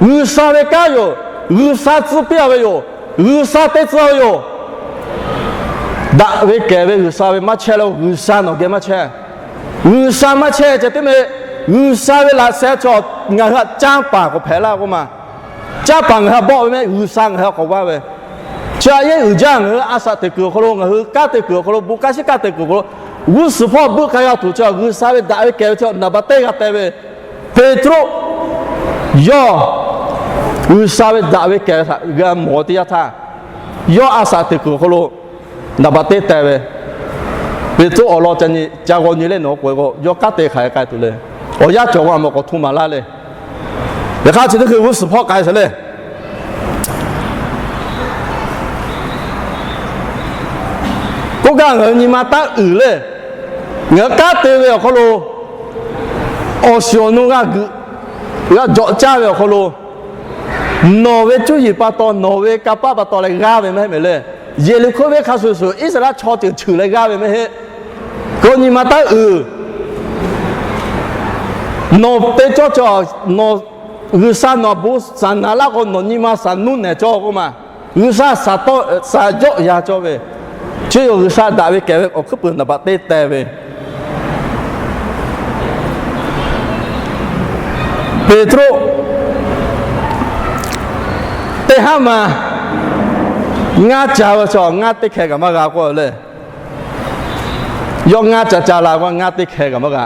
G'uiˬsha ve kanˉ yoˬ. G'uiˬsha tcuh piˇ-a ve yoˬ. G'uiˬsha te tcuh ve yoˬ. Daꞈ ve kehˬ ve G'uiˬsha ve maˇ chehˇ laˇ k'o, G'uiˬsha nawˬ geh maˇ chehˇ. G'uiˬsha maˇ chehˇ ceh teˇ meh, G'uiˬsha ve laꞈ sheh chaw ngaˬ hui htaꞈ canˇ paˍ k'awꞈ hpehꞈ laˇ k'oˆ ma. Canˇ paˍ ngaˬ hui htaꞈ bawˆ ve mehˆ, G'uiˬsha ngaˬ hui htaꞈ k'awꞈ vaˇ ve. Chi a yeˉ uiˍ jaˇ, ngaˬ hui a shaꞈ teꞈ kuiˬ awˬ hk'aw lo, ngaˬ hui kanˉ te kuiˬ awˬ hk'aw lo, bon kanˉ shiˉ kanˉ te kuiˬ awˬ hk'aw lo, g'uˇ suhˍ hpawˇ beuˆ k'ai g'a tuˬ chi G'uiˬsha ve daꞈ ve kehˬ ve chi naˍ baꞈ teˇ g'a teh ve, Peˍtruˆ yawˇ G'uiˬsha ve daꞈ ve kehˬ ve htaꞈ g'a mawˬ teˇ yanˇ htaˇ, yawˇ a shaꞈ teꞈ kuiˬ awˬ hk'aw lo naˍ baꞈ teˇ teh ve, Peˍtruˆ awˬ lawn ca g'aw nyi leh nawˬ k'oˆ-e k'o, yawˇ kanˉ te hk'aˬ hk'e k'ai tuˬ le. Awˬ yanˇ cawˬ k'o a ma k'awꞈ hto maˍ laˇ le. Yaꞈ hk'aˇ chi teˇ hkui g'uˇ suhˍ hpawˇ k'ai sheˍ le. K'oˆ gaˇ ngaˬ hui nyi ma taˉ uiˍ le. Ngaˬ hui kanˉ te ve awˬ hk'aw lo, awˬ shiˍ awˬ nu g'a g'uiˬ, g'a jawꞈ caˇ ve awˬ hk'aw lo, nawˬ ve cuˇ yiˍ pa taw, nawˬ ve kanˇ paˆ pa taw leh g'aˇ ve maˇ heˆ mehˍ le. Yeˍriˆhkoˇ venˇ hk'a shuˍ shuˍ Iˉsaˍreˍlaˆ chaw ceuˬ cheuˬ leh g'aˇ ve maˇ heˆ. K'o nyi ma taˉ uiˍ. Nawˬ te cawˇ cawˇ, nawˬ G'uiˬsha nawˬ bon shaˍ naˍ laˇ k'o, nawˬ nyi ma shaˍ nuˇ nehˬ cawˇ k'oˆ ma. G'uiˬsha shaˍ tawˆ shaˍ jawˆ ya cawˇ ve, chi yoˬ G'uiˬsha daꞈ ve kehˬ ve awˬ hkuiˉ puiˍ naˍ baꞈ teˇ teh ve. Peˍtruˆ teˇ haˉ ma ngaˇ ca ve chaw ngaˇ teˇ hkeh kaꞈ maˇ g'a k'oˆ le. Yawˇ ngaˇ ca ca la k'o, ngaˇ teˇ hkeh kaꞈ maˇ g'a.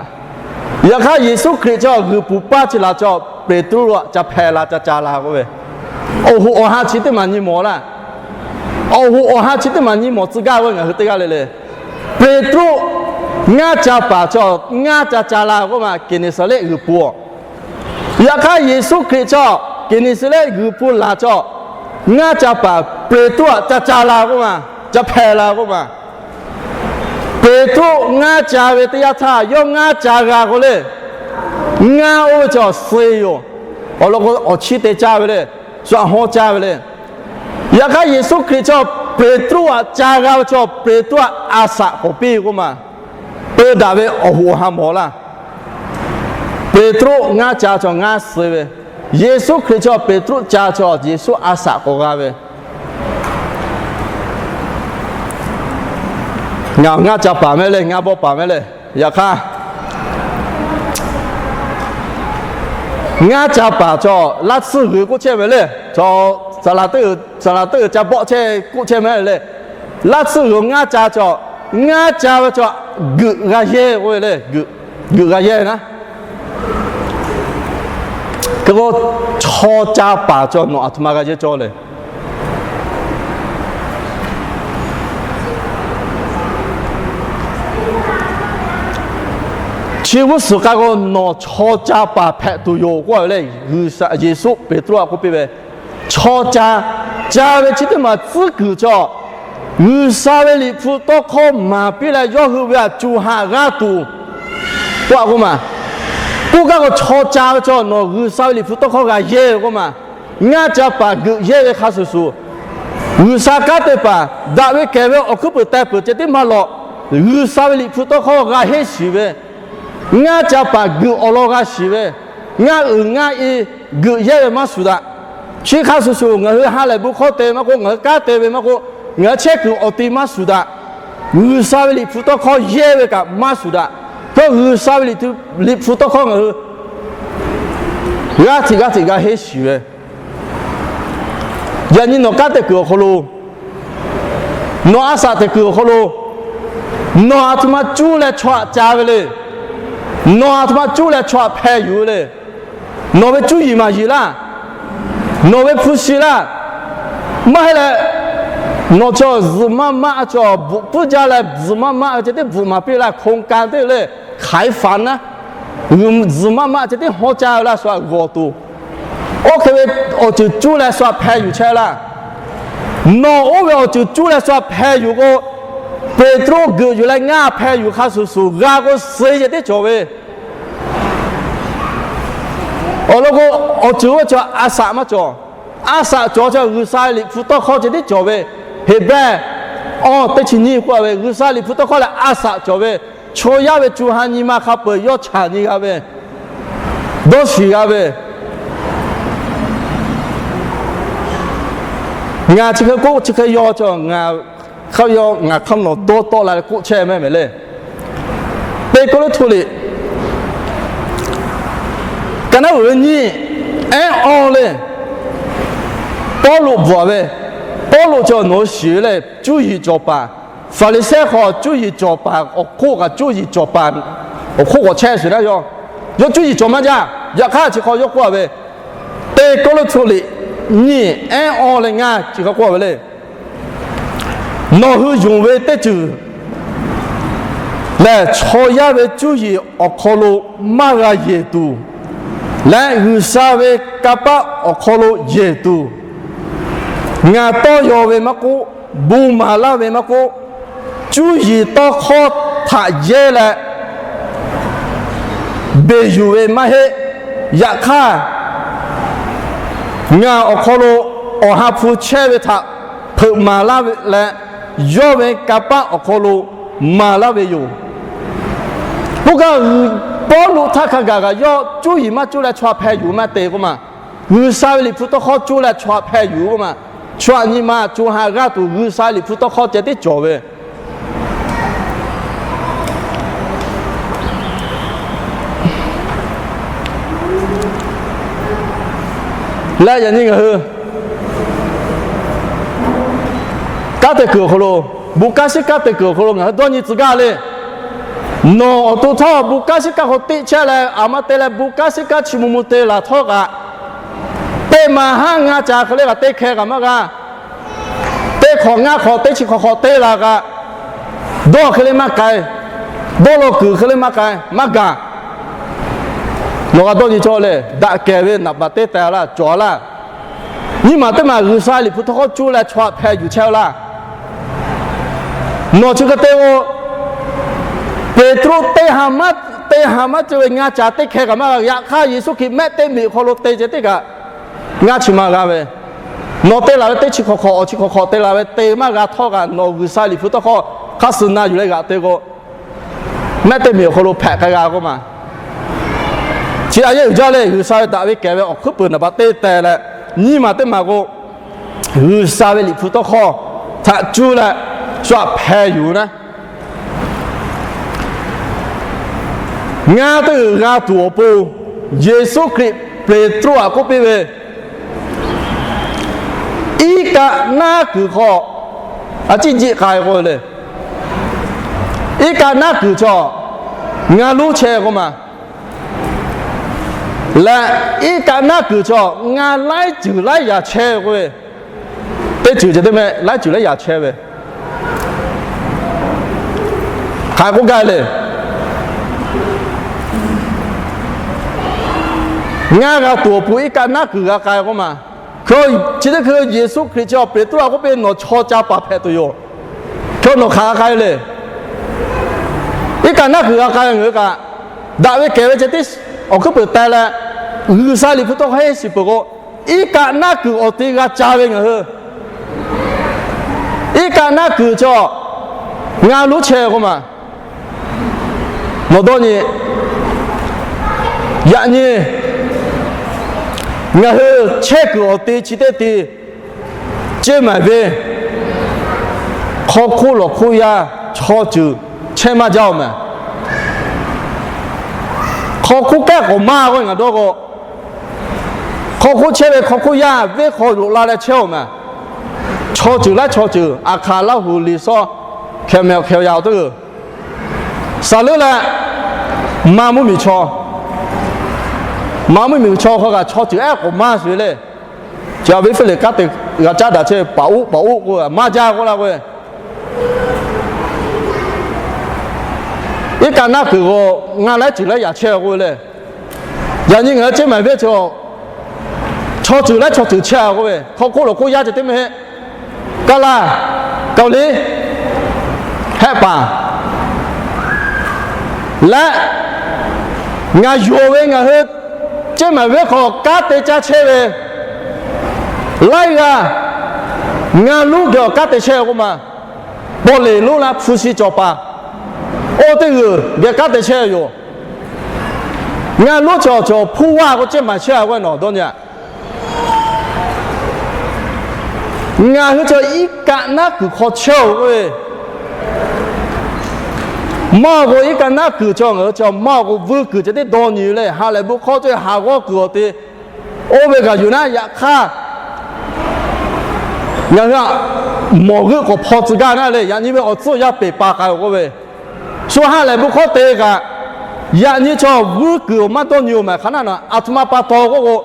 Yaꞈ hk'aˇ Yeˍsuˆ Hkriꞈ chi g'uiˬ puˍ paˇ chi la chaw, Peˍtruˆ lo ca hpehꞈ la ca ca la k'oˆ ve, awˬ hoꞈ awˬ ha chi teˇ maˬ nyi mawˬ laˇ. Awˬ hoꞈ awˬ ha chi teˇ maˬ nyi mawˬ tcuh gaˇ ve ngaˬ hui teˇ g'aˇ le le. Peˍtruˆ ngaˇ ca paˍ chaw ngaˇ ca ca la k'oˆ ma, Geˍneˍsaˍrehˆ g'uiˬ puˍ. Yaꞈ hk'aˇ Yeˍsuˆ Hkriꞈ chaw Geˍneˍsaˍrehˆ g'uiˬ puˍ laˬ chaw ngaˇ ca paˍ Peˍtruˆ htaꞈ ca ca la k'oˆ ma, ca hpehꞈ la k'oˆ ma. Peˍtruˆ ngaˇ ca ve teˇ yanˇ htaˇ, yawˇ ngaˇ ca g'a k'o le, ngaˇ oˇ ve chaw suh yoˬ. Awˬ lawn k'o, awˬ chiˇ te caˇ ve le, shu aꞈ haw caˇ ve le. Yaꞈ hk'aˇ, Yeˍsuˆ Hkriꞈ chaw Peˍtruˆ aꞈ ca g'a ve chaw, Peˍtruˆ aꞈ a shaꞈ k'awꞈ piˇ ve k'oˆ ma, peu daꞈ ve awˬ hoꞈ awˬ ha mawˬ laˇ. Peˍtruˆ ngaˇ ca chaw ngaˇ suh ve, Yeˍsuˆ Hkriꞈ chaw Peˍtruˆ ca chaw Yeˍsuˆ a shaꞈ k'awꞈ g'a ve. Ngaˬ ngaˇ ca paˍ mehˍ le, ngaˇ bawˆ paˍ mehˍ le. Yaꞈ hk'aˇ, ngaˇ ca paˍ chaw laˇ tsuhˇ g'uiˬ k'oˆ chehˇ ve le. Chaw, saˍ laˍ teˇ g'uiˬ ca bawˆ chehˇ k'oˆ chehˇ mehˍ le. Laˇ tsuhˇ g'uiˬ ngaˇ ca chaw, ngaˇ ca ve chaw g'euꞈ g'a yehˇ k'oˆ ve le. G'euꞈ g'a yehˇ naˉ, hk'e k'o, chaw ca paˍ chaw nawˬ aˬ htoꞈ ma g'a yehˇ cawˇ le. Chi g'uˇ suhˍ k'ai k'o, nawˬ chaw ca paˍ hpehꞈ tuˬ yoˬ k'oˆ ve le. G'uiˬsha, Yeˍsuˆ Peˍtruˆ aꞈ k'oˆ piˇ ve, chaw ca, ca ve chi teˇ maˬ tcuhˉ kuiˬ chaw, G'uiˬsha ve Liꞈ hpu tawˇ hkawˇ maˍ piˇ leh yawˇ hui ve aꞈ cu ha g'aˇ tuˬ k'oˆ a k'oˆ ma. K'oˆ gaˇ k'o, chaw ca ve chaw nawˬ G'uiˬsha ve Liꞈ hpu tawˇ hkawˇ g'a yehˇ ve k'oˆ ma. Ngaˇ ca paˍ g'euꞈ yehˇ ve hk'a shuˍ shuˍ, G'uiˬsha kanˉ te paˍ daꞈ ve kehˬ ve awˬ hkuiˉ puiˍ teh peuˬ ceh tiˉ maˇ lawꞈ, G'uiˬsha ve Liꞈ hpu tawˇ hkawˇ g'a henˇ shiˍ ve, ngaˇ ca paˍ g'euꞈ awˬ lawn g'a shiˍ ve, ngaˇ uiˍ ngaˇ i g'euꞈ yehˇ ve maˇ shuˍ daꞈ. Chi hk'a shuˍ shuˍ, ngaˬ hui ha lehˬ bon hkawˇ te maˇ k'oˆ, ngaˬ hui kanˉ te ve maˇ k'oˆ, ngaˬ hui chehˇ kuiˬ awˬ ti maˇ shuˍ daꞈ. G'uiˬsha ve Liꞈ hpu tawˇ hkawˇ yehˇ ve kaꞈ maˇ shuˍ daꞈ. Yawˇ G'uiˬsha ve Liꞈ hpu tawˇ hkawˇ ngaˬ hui g'aˇ hteꞈ g'aˇ hteꞈ g'a henˇ shiˍ ve, yaꞈ nyi nawˬ kanˉ te kuiˬ awˬ hk'aw lo, nawˬ a shaꞈ te kuiˬ awˬ hk'aw lo, nawˬ aˬ htoꞈ ma cuˇ leh chaw aꞈ ca ve le. Nawˬ aˬ htoꞈ ma cuˇ leh chaw aꞈ hpeh yuˬ ve le. Nawˬ ve cuˇ yiˍ maˍ yiˍ laˇ. Nawˬ ve hpu shi laˇ. Maˇ heˆ leh, nawˬ chaw zuhꞈ maˇ maˆ chaw bvuhꞈ puiˉ jaˇ leh, zuhꞈ maˇ maˆ ve ceh tiˉ bvuhꞈ maˍ piˇ laˇ, โครงการ teˇ le, hk'aiˍ faˍ naˉ, zuhꞈ maˇ maˆ ceh tiˉ hawˉ caˇ ve laˇ, shu aꞈ g'awˬ tuˬ. Oˇ hk'e ve awˬ ceuˬ cuˇ leh shu aꞈ hpeh yuˬ chehˇ laˇ. Nawˬ oˇ ve awˬ ceuˬ cuˇ leh shu aꞈ hpeh yuˬ k'o, Peˍtruˆ geuꞈ yuˬ leh ngaˇ hpeh yuˬ hk'a shuˍ shuˍ g'a k'o, suh yehˬ teˇ cawˬ ve. Awˬ lawn k'o, awˬ ceuˬ oˇ ve chaw a shaꞈ maˇ cawˬ. A shaꞈ cawˬ chaw G'uiˬsha ve Liꞈ hpu tawˇ hkawˇ ceh tiˉ cawˬ ve. Heˍbrehˇ awˇ teˇ chi nyiˇ k'oˆ ve, G'uiˬsha Liꞈ hpu tawˇ hkawˇ lehˬ a shaꞈ cawˬ ve, chaw yaˇ ve co ha nyi ma hk'a peu-eˬ yawˇ chaꞈ nyi g'a ve, dawˇ shiˍ g'a ve. Ngaˬ chi hk'e k'oˆ chi hk'e yaw chaw, ngaˬ hk'aˇ yaw ngaˬ hk'aˇ nawˬ dawˇ tawˆ la leh k'oˆ chehˇ mehˍ mehˍ le. Teˇ Kawˇrenˍhtuˆ liꞈ ka naˉ uiˍ ve nyiˇ, ehˉ awˇ le. Pawˇluꞈ bvuhꞈ ve, Pawˇluꞈ chaw nawˬ hui shiˍ ve le, cuˇ yiˍ cawˬ paˍ, Faˍriˍsehˇ hk'aw cuˇ yiˍ cawˬ paˍ awˬ hk'oˆ kaꞈ cuˇ yiˍ cawˬ paˍ awˬ hk'oˆ k'awꞈ chehˇ shiˍ naˉ yawˇ, yawˇ cuˇ yiˍ cawˬ maˇ jaˇ. Yaꞈ hk'aˇ chi hk'aw yawˇ k'oˆ a ve, Teˇ Kawˇrenˍhtuˆ liꞈ nyiˇ, ehˉ awˇ leh ngaˇ chi hk'aw k'oˆ a ve le. Nawˬ hui yonˍ ve teˇ ceuˬ lehˬ, chaw yaˇ ve cuˇ yiˍ awˬ hk'aw lo maˇ g'a yehˬ tuˬ leh, G'uiˬsha ve kanˇ paˆ awˬ hk'aw lo yehˬ tuˬ, ngaˬ tawˇ yaw ve maˇ k'oˆ, bon maˍ laˇ ve maˇ k'oˆ, cuˇ yiˍ tawˇ hkawˇ htaꞈ yehˇ leh beˬ yuˬ ve maˇ heˆ. Yaꞈ hk'aˇ, ngaˬ awˬ hk'aw lo Awˬ ha hpu chehˇ ve htaꞈ hpeuꞈ maˍ laˇ ve leh, yawˇ ve kanˇ paˆ awˬ hk'aw lo maˍ laˇ ve yoˬ. K'oˆ gaˇ, Pawˇluꞈ htaˇ hk'a gaˬ kaꞈ yawˇ cuˇ yiˍ maˇ cuˇ leh chaw aꞈ hpeh yuˬ maˇ te k'oˆ ma. G'uiˬsha ve Liꞈ hpu tawˇ hkawˇ cuˇ leh chaw aꞈ hpeh yuˬ k'oˆ ma. Chaw aꞈ nyi ma co ha g'aˇ tuˬ G'uiˬsha ve Liꞈ hpu tawˇ hkawˇ ceh tiˉ cawˬ ve leh, yaꞈ nyi ngaˬ hui kanˉ te kuiˬ awˬ hk'aw lo, bon kanˉ shiˉ kanˉ te kuiˬ awˬ hk'aw lo ngaˬ hui dawˇ nyi tcuh gaˇ le. Nawˬ awˬ to htawˇ bon kanˉ shiˉ kanˉ hk'aw teˇ chehˇ leh, aˬ ma te leh bon kanˉ shiˉ kanˉ chi mvuh mvuh te laˬ htawˇ kaꞈ, teˇ ma haˉ ngaˇ ca hk'e le kaꞈ teˇ hkeh kaꞈ maˇ g'a. Teˇ hk'awꞈ ngaˇ hk'awꞈ teˇ chi hk'awꞈ hk'awꞈ te laˬ kaꞈ, dawˇ hk'e le maˇ k'ai, dawˇ law kuiˬ hk'e le maˇ k'ai, maˇ gaˬ. Nawˬ g'a dawˇ nyi cawˇ le, daꞈ kehˬ ve naˍ baˬ teˇ teh laˇ, cawˬ laˇ. Nyiˇ maˬ teˇ maˬ G'uiˬsha Liꞈ hpu tawˇ hkawˇ cuˇ leh chaw aꞈ hpeh yuˬ chehˇ laˇ. Nawˬ chi hk'e te k'o, Peˍtruˆ teˇ ha maˇ, teˇ ha maˇ ceh ve ngaˇ ca teˇ hkeh kaꞈ maˇ g'a. Yaꞈ hk'aˇ Yeˍsuˆ Hkriꞈ mehˆ teˇ miˬ awˬ hk'aw lo te ceh teˇ kaꞈ ngaˇ chi ma g'a ve. Nawˬ te laˬ ve teˇ chi hk'awꞈ hk'awꞈ awˬ chi hk'awꞈ hk'awꞈ te laˬ ve te maˇ g'a htawˇ kaꞈ, nawˬ G'uiˬsha Liꞈ hpu tawˇ hkawˇ hk'a suh na yuˬ leh g'aꞈ te k'o, mehˆ teˇ miˬ awˬ hk'aw lo hpehꞈ k'ai g'a k'oˆ ma. Chi a yehˇ uiˍ jaˇ le, G'uiˬsha ve daꞈ ve kehˬ ve awˬ hkuiˉ puiˍ naˍ baꞈ teˇ teh leh, nyiˇ maˬ teˇ maˬ k'o, G'uiˬsha ve Liꞈ hpu tawˇ hkawˇ htaꞈ cuˇ leh shu aꞈ hpeh yuˬ naˉ. Ngaˇ teˇ g'uiˬ g'a tuˬ awˬ pon, Yeˍsuˆ Hkriꞈ Peˍtruˆ htaꞈ k'oˆ piˇ ve, iˉ kaˆ naˉ kuiˬ hk'aw a ciˉ jiˆ k'ai k'oˆ ve le. Iˉ kaˆ naˉ kuiˬ chaw ngaˇ lonˉ chehˇ k'oˆ ma. Leh iˉ kaˆ naˉ kuiˬ chaw ngaˇ laiˉ ceuˬ laiˉ yaꞈ chehˇ ve k'oˆ ve, teˇ ceuˬ ceh teˇ meh laiˉ ceuˬ laiˉ yaꞈ chehˇ ve hk'aˬ k'oˆ gaˇ le. Ngaˇ g'a tuˬ awˬ pon iˉ kaˆ naˉ kuiˬ g'a k'ai k'oˆ ma. Hk'e, chi teˇ hkui Yeˍsuˆ Hkriꞈ chi Peˍtruˆ htaꞈ k'oˆ piˇ, nawˬ chaw ca paˍ hpehꞈ tuˬ yoˬ. Hk'e nawˬ hk'aˬ g'a k'ai le. Iˉ kaˆ naˉ kuiˬ g'a k'ai ngaˬ hui kaꞈ, daꞈ ve kehˬ ve ceh tiˉ awˬ hkuiˉ puiˍ teh leh, G'uiˬsha Liꞈ hpu tawˇ hkawˇ henˇ shiˍ peuˬ k'o, iˉ kaˆ naˉ kuiˬ awˬ te g'a ca ve ngaˬ hui, iˉ kaˆ naˉ kuiˬ chaw ngaˇ lonˉ chehˇ k'oˆ ma. Nawˬ dawˇ nyi. Yaꞈ nyi ngaˬ hui chehˇ kuiˬ awˬ te chi teˇ te, ceˇ maˍ ve hk'aw hk'oˆ lawˬ hk'oˆ yaˇ chaw ceuˬ chehˇ maˇ jaˇ-oˬ mehˍ. Hk'aw hk'oˆ kehˉ k'awꞈ maˇ k'oˆ ve ngaˬ dawˇ k'o, hk'aw hk'oˆ chehˇ ve hk'aw hk'oˆ yaˇ venˇ hk'aw loꞈ la leh chehˇ-oˬ mehˍ. Chaw ceuˬ laiˉ chaw ceuˬ, aˬ hk'aˬ Laˇ huˍ Liꞈ sawˉ, hkeh meh awˬ hkeh yaꞈ awˬ teˇ g'uiˬ, saˍ leuˉ leh maˇ mvuhˇ miˬ chaw, maˇ mvuhˇ miˬ chaw hk'aw kaꞈ chaw ceuˬ ehˉ k'awꞈ maˇ sheˍ ve le. Chi a ve hpfuhˇ lehˬ kanˉ te g'a caˉ daꞈ chehˇ ve paˍ oˉ paˍ oˉ k'oˆ maˇ jaˇ k'oˆ laˇ k'oˆ ve, iˉ kaˆ naˉ kuiˬ k'o ngaˇ laiˉ ceuˬ laiˉ yaꞈ chehˇ k'oˆ ve le. Yaꞈ nyi ngaˬ hui ceˇ maˍ venˇ chaw, chaw ceuˬ laiˉ chaw ceuˬ chehˇ k'oˆ ve, hk'aw hk'oˆ lawˬ hk'oˆ yaˇ ceh teˇ meh heˆ. Kaˇ laˇ, Kaoˍliˇ, Hehˆ paˍ leh, ngaˬ yonˍ ve ngaˬ hui ceˇ maˍ venˇ hk'aw kanˉ te caˇ chehˇ ve laiˉ g'aˇ, ngaˇ lonˉ geh awˬ kanˉ te chehˇ k'oˆ ma. Paw leˍ lonˉ laˇ hpu shi cawˬ paˍ, oˇ teˇ g'uiˬ geh kanˉ te chehˇ yoˬ. Ngaˇ lonˉ cawˬ cawˬ hpuˇ vaˇ k'o ceˇ maˍ chehˇ k'oˆ ve nawˬ dawˇ nyi a. Ngaˬ hui chaw iˉ kaˆ naˉ kuiˬ hk'aw chehˇ-oˬ k'oˆ ve, maˇ k'o iˉ kaˆ naˉ kuiˬ chaw ngaˬ hui chaw maˇ k'o vuiˇ kuiˬ ceh tiˉ dawˇ nyi ve le. Ha lehˬ bon hk'aw ceh haˍ g'awˇ kuiˬ awˬ te oˇ ve kaꞈ yuˬ naˉ yaꞈ hk'aˇ, ngaˬ hui mawˬ g'euˆ k'awꞈ hpaw tcuh gaˇ naˉ le. Yaꞈ nyi ve awˬ tcuhˇ awˬ yaˇ peˬ pa k'ai-oˬ k'oˆ ve, shu ha lehˬ bon hk'aw te kaꞈ, yaꞈ nyi chaw vuiˇ kuiˬ awˬ maˇ dawˇ nyi-oˬ mehˍ. Hk'aˬ naˆ naˬ aˬ htoꞈ ma pa taw k'oˆ k'o,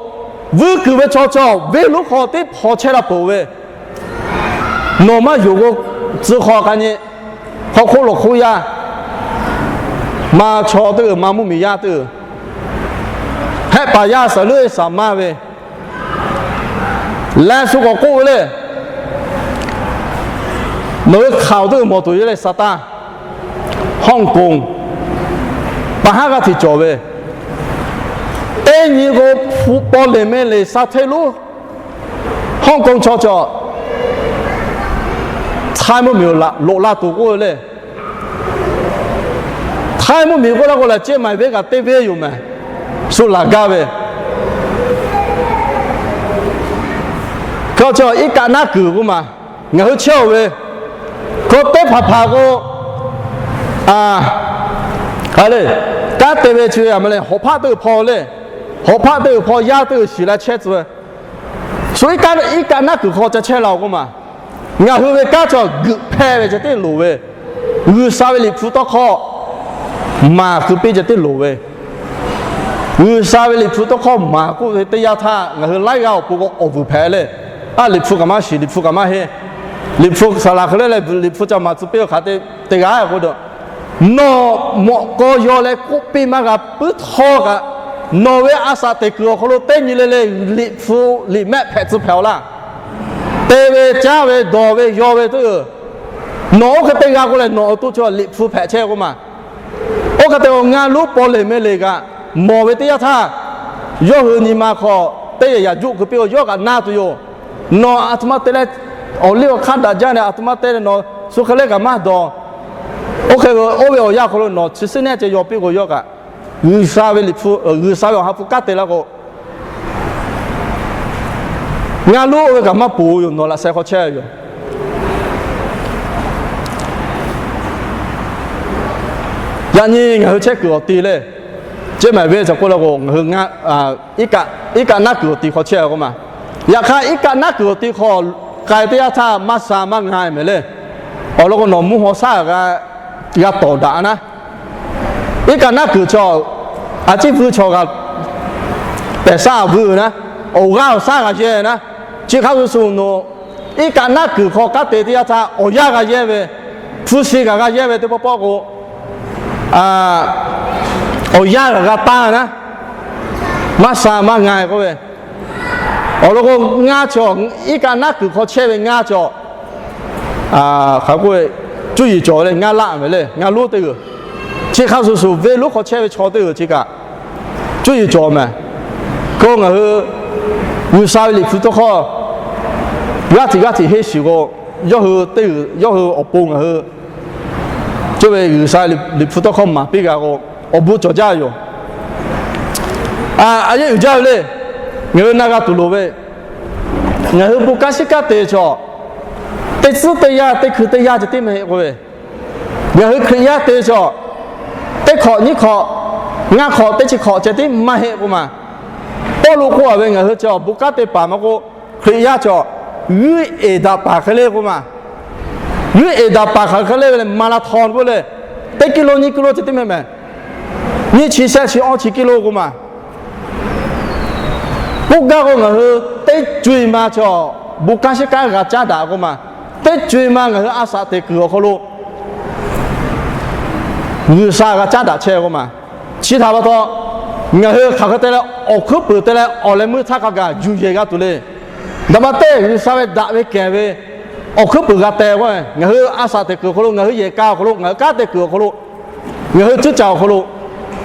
vuiˇ kuiˬ ve chaw chaw venˇ lonˉ hk'aw teˇ hpaw chehˇ la peuˬ ve, nawˬ maˇ yonˍ k'o, tcuh hk'aw k'a nyi, hk'aw hk'oˆ lawˬ hk'oˆ yaˇ, maˇ chaw teˇ g'uiˬ maˇ mvuhˇ miˬ yaˇ teˇ g'uiˬ, Hehˆ paˍ yaˇ saˍ leuˉ saˍ maˇ ve leh shu k'awꞈ k'oˆ ve le. Nawˬ hui hk'aˬ teˇ g'uiˬ mawˬ tuˬ yoˬ le, Saˍtanˍ, Hawˇ k'oˍ, paˍ haˉ g'aˇ hteꞈ cawˬ ve, teˇ nyi k'o paw leˍ meh leˍ sha hteˇ lonˉ, Hawˇ k'oˍ chaw cawˬ, Htaiˇ mvuhˇ miˬ loꞈ la tuˬ k'oˆ ve le. Htaiˇ mvuhˇ miˬ k'oˆ laˇ k'o lehˬ, ceˇ maˍ venˇ kaꞈ teˇ venˇ yoˬ mehˍ, shu laˬ gaˇ ve. Hk'e chaw iˉ kaˆ naˉ kuiˬ k'oˆ ma, ngaˬ hui chehˇ-oˬ ve, hk'e teˇ hpaˍ hpaˍ k'o, a, le, kanˉ te ve chi ve a ma le, hawˍ hpaˆ teˇ g'uiˬ hpaw le, hawˍ hpaˆ teˇ g'uiˬ hpaw yaˇ teˇ g'uiˬ shiˍ la chehˇ tcuh ve, shu iˉ kaˆ naˉ kuiˬ hk'aw ca chehˇ la-oˬ k'oˆ ma. Ngaˬ hui ve kanˉ chaw geuꞈ hpehˇ ve ceh tiˉ loˍ ve, G'uiˬsha ve Liꞈ hpu tawˇ hkawˇ maˍ keu piˇ ceh tiˉ loˍ ve, G'uiˬsha ve Liꞈ hpu tawˇ hkawˇ maˍ k'oˆ ve teˇ yanˇ htaˇ ngaˬ hui laiˉ g'aˇ awˬ pon k'o awˬ vuiˬ hpehꞈ le. A, Liꞈ hpu kaꞈ maˇ shiˍ, Liꞈ hpu kaꞈ maˇ heˆ, Liꞈ hpu saˍ laˍ hk'e le le Liꞈ hpu ca maˍ tcuh piˇ-oˬ hk'aˬ te, teˇ g'aˇ k'oˆ dawˬ, nawˬ mawꞈ k'aw yaw leh k'oˆ piˇ maˇ g'a puiˉ htawˇ kaꞈ, nawˬ ve a shaꞈ teꞈ kuiˬ awˬ hk'aw lo teˇ nyi le le Liꞈ hpu Liꞈ mehˆ hpehꞈ tcuh hpehꞈ-oˬ laˇ. Te ve, caˇ ve, dawˬ ve, yaw ve teˇ g'uiˬ, nawˬ oˇ hk'e te g'a k'o lehˬ, nawˬ awˬ to chaw Liꞈ hpu hpehꞈ chehˇ k'oˆ ma. Te awˬ ngaˇ lonˉ paw lehˬ meh lehˬ kaꞈ, mawˬ ve teˇ yanˇ htaˇ, yawˇ hui nyi ma hk'aw teˇ yaꞈ yaꞈ juˆ keu piˇ-oˬ, yawˇ kaꞈ naˇ tuˬ yoˬ. Nawˬ aˬ htoꞈ ma te leh awˬ liˇ awˬ hk'aˇ daꞈ jaˇ leh, aˬ htoꞈ ma te leh nawˬ shu hk'e leh kaꞈ maˇ dawˬ. Oˇ hk'e ve oˇ ve awˬ yanˇ hk'aw lo nawˬ chi suhˉ nehˆ ceh yaw piˇ k'o, yawˇ kaꞈ G'uiˬsha ve Liꞈ hpu, G'uiˬsha ve awˬ ha hpu kanˉ te la k'o, ngaˇ lonˉ oˇ ve kaꞈ maˇ ponˬ yoˬ, nawˬ laꞈ sheh hk'aw chehˇ ve yoˬ. Yaꞈ nyi ngaˬ hui chehˇ kuiˬ awˬ ti lehˬ, ceh maˬ ve cawˬ k'oˆ la k'o, ngaˬ hui iˉ kaˆ naˉ kuiˬ awˬ ti hk'aw chehˇ k'oˆ ma. Yaꞈ hk'aˇ, iˉ kaˆ naˉ kuiˬ awˬ ti hk'aw k'ai teˇ yanˇ htaˇ maˇ sha maˇ nga mehˍ lehˬ, awˬ lawn k'o, nawˬ mvuhˇ haw shaˉ g'a tawˍ daꞈ naˉ, iˉ kaˆ naˉ kuiˬ chaw, a ciˉ vuiˇ chaw g'a pehˬ shaˉ vuiˇ naˉ, awˬ g'aˇ awˬ shaˉ g'a yehˇ naˉ, chi hk'a shuˍ shuˍ nawˬ iˉ kaˆ naˉ kuiˬ hk'aw kanˉ te teˇ yanˇ htaˇ awˬ yanˇ g'a yehˇ ve, hpu shi kaꞈ g'a yehˇ ve teˇ pawˆ pawˆ k'o, awˬ yanˇ g'a g'a taˇ naˉ, maˇ sha maˇ nga k'oˆ ve, awˬ lawn k'o, ngaˇ chaw, iˉ kaˆ naˉ kuiˬ hk'aw chehˇ ve ngaˇ chaw, hk'aˬ k'oˆ ve, cuˇ yiˍ cawˬ ve lehˬ ngaˇ laˆ mehˍ lehˬ, ngaˇ lonˉ teˇ g'uiˬ, chi hk'a shuˍ shuˍ venˇ lonˉ hk'aw chehˇ ve chaw teˇ g'uiˬ chi kaꞈ cuˇ yiˍ cawˬ mehˍ. K'o ngaˬ hui G'uiˬsha ve Liꞈ hpu tawˇ hkawˇ g'aˇ hteꞈ g'aˇ hteꞈ henˇ shiˍ k'o, yawˇ hui teˇ g'uiˬ, yawˇ hui awˬ pon ngaˬ hui cawˇ ve G'uiˬsha Liꞈ hpu tawˇ hkawˇ maˍ piˇ g'a k'o, awˬ bon cawˬ jaˇ yoˬ. A yehˇ uiˍ jaˇ ve lehˬ, ngaˬ hui na g'a tuˬ loˍ ve, ngaˬ hui bon kanˉ shiˉ kanˉ te chaw, teˇ tcuhˉ teˇ yanˇ, teˇ hkui teˇ yanˇ ceh tiˉ maˇ heˆ k'oˆ ve, ngaˬ hui Hkriꞈ yaˇ te chaw, teˇ hk'awꞈ nyiˇ hk'awꞈ, ngaˇ hk'awꞈ teˇ chi hk'awꞈ ceh tiˉ maˇ heˆ k'oˆ ma. Pawˇluꞈ k'oˆ a ve, ngaˬ hui chaw bon kanˉ te paˍ maˇ k'oˆ, Hkriꞈ yaˇ chaw g'uiˇ eˍ daꞈ paˍ hk'e le k'oˆ ma. G'uiˇ eˍ daꞈ paˍ hk'aˬ hk'e le ve lehˬ, marathon k'oˆ leh, teˇ kilo nyiˇ kilo ceh tiˉ mehˍ mehˍ, nyiˇ chi shehˆ chi awˇ chi kilo k'oˆ ma. K'oˆ gaˇ k'o, ngaˬ hui teˇ co-e ma chaw bon kanˉ shiˉ kanˉ g'a caˉ daꞈ k'oˆ ma. Teˇ co-e ma ngaˬ hui a shaꞈ teꞈ kuiˬ awˬ hk'aw lo G'uiˬsha g'a caˉ daꞈ chehˇ k'oˆ ma. Chi htaꞈ pa taw, ngaˬ hui hk'aˬ hk'e te leh awˬ hkuiˉ puiˍ te leh awˬ leh meuˇ htaˇ hk'a gaˬ yuˬ yehˬ g'a tuˬ le. Daꞈ ma teˇ G'uiˬsha ve daꞈ ve kehˬ ve awˬ hkuiˉ puiˍ g'a teh k'o, ngaˬ hui a shaꞈ teꞈ kuiˬ awˬ hk'aw lo, ngaˬ hui yehˬ ka awˬ hk'aw lo, ngaˬ hui kanˉ te kuiˬ awˬ hk'aw lo, ngaˬ hui cuˉ caˍ awˬ hk'aw lo,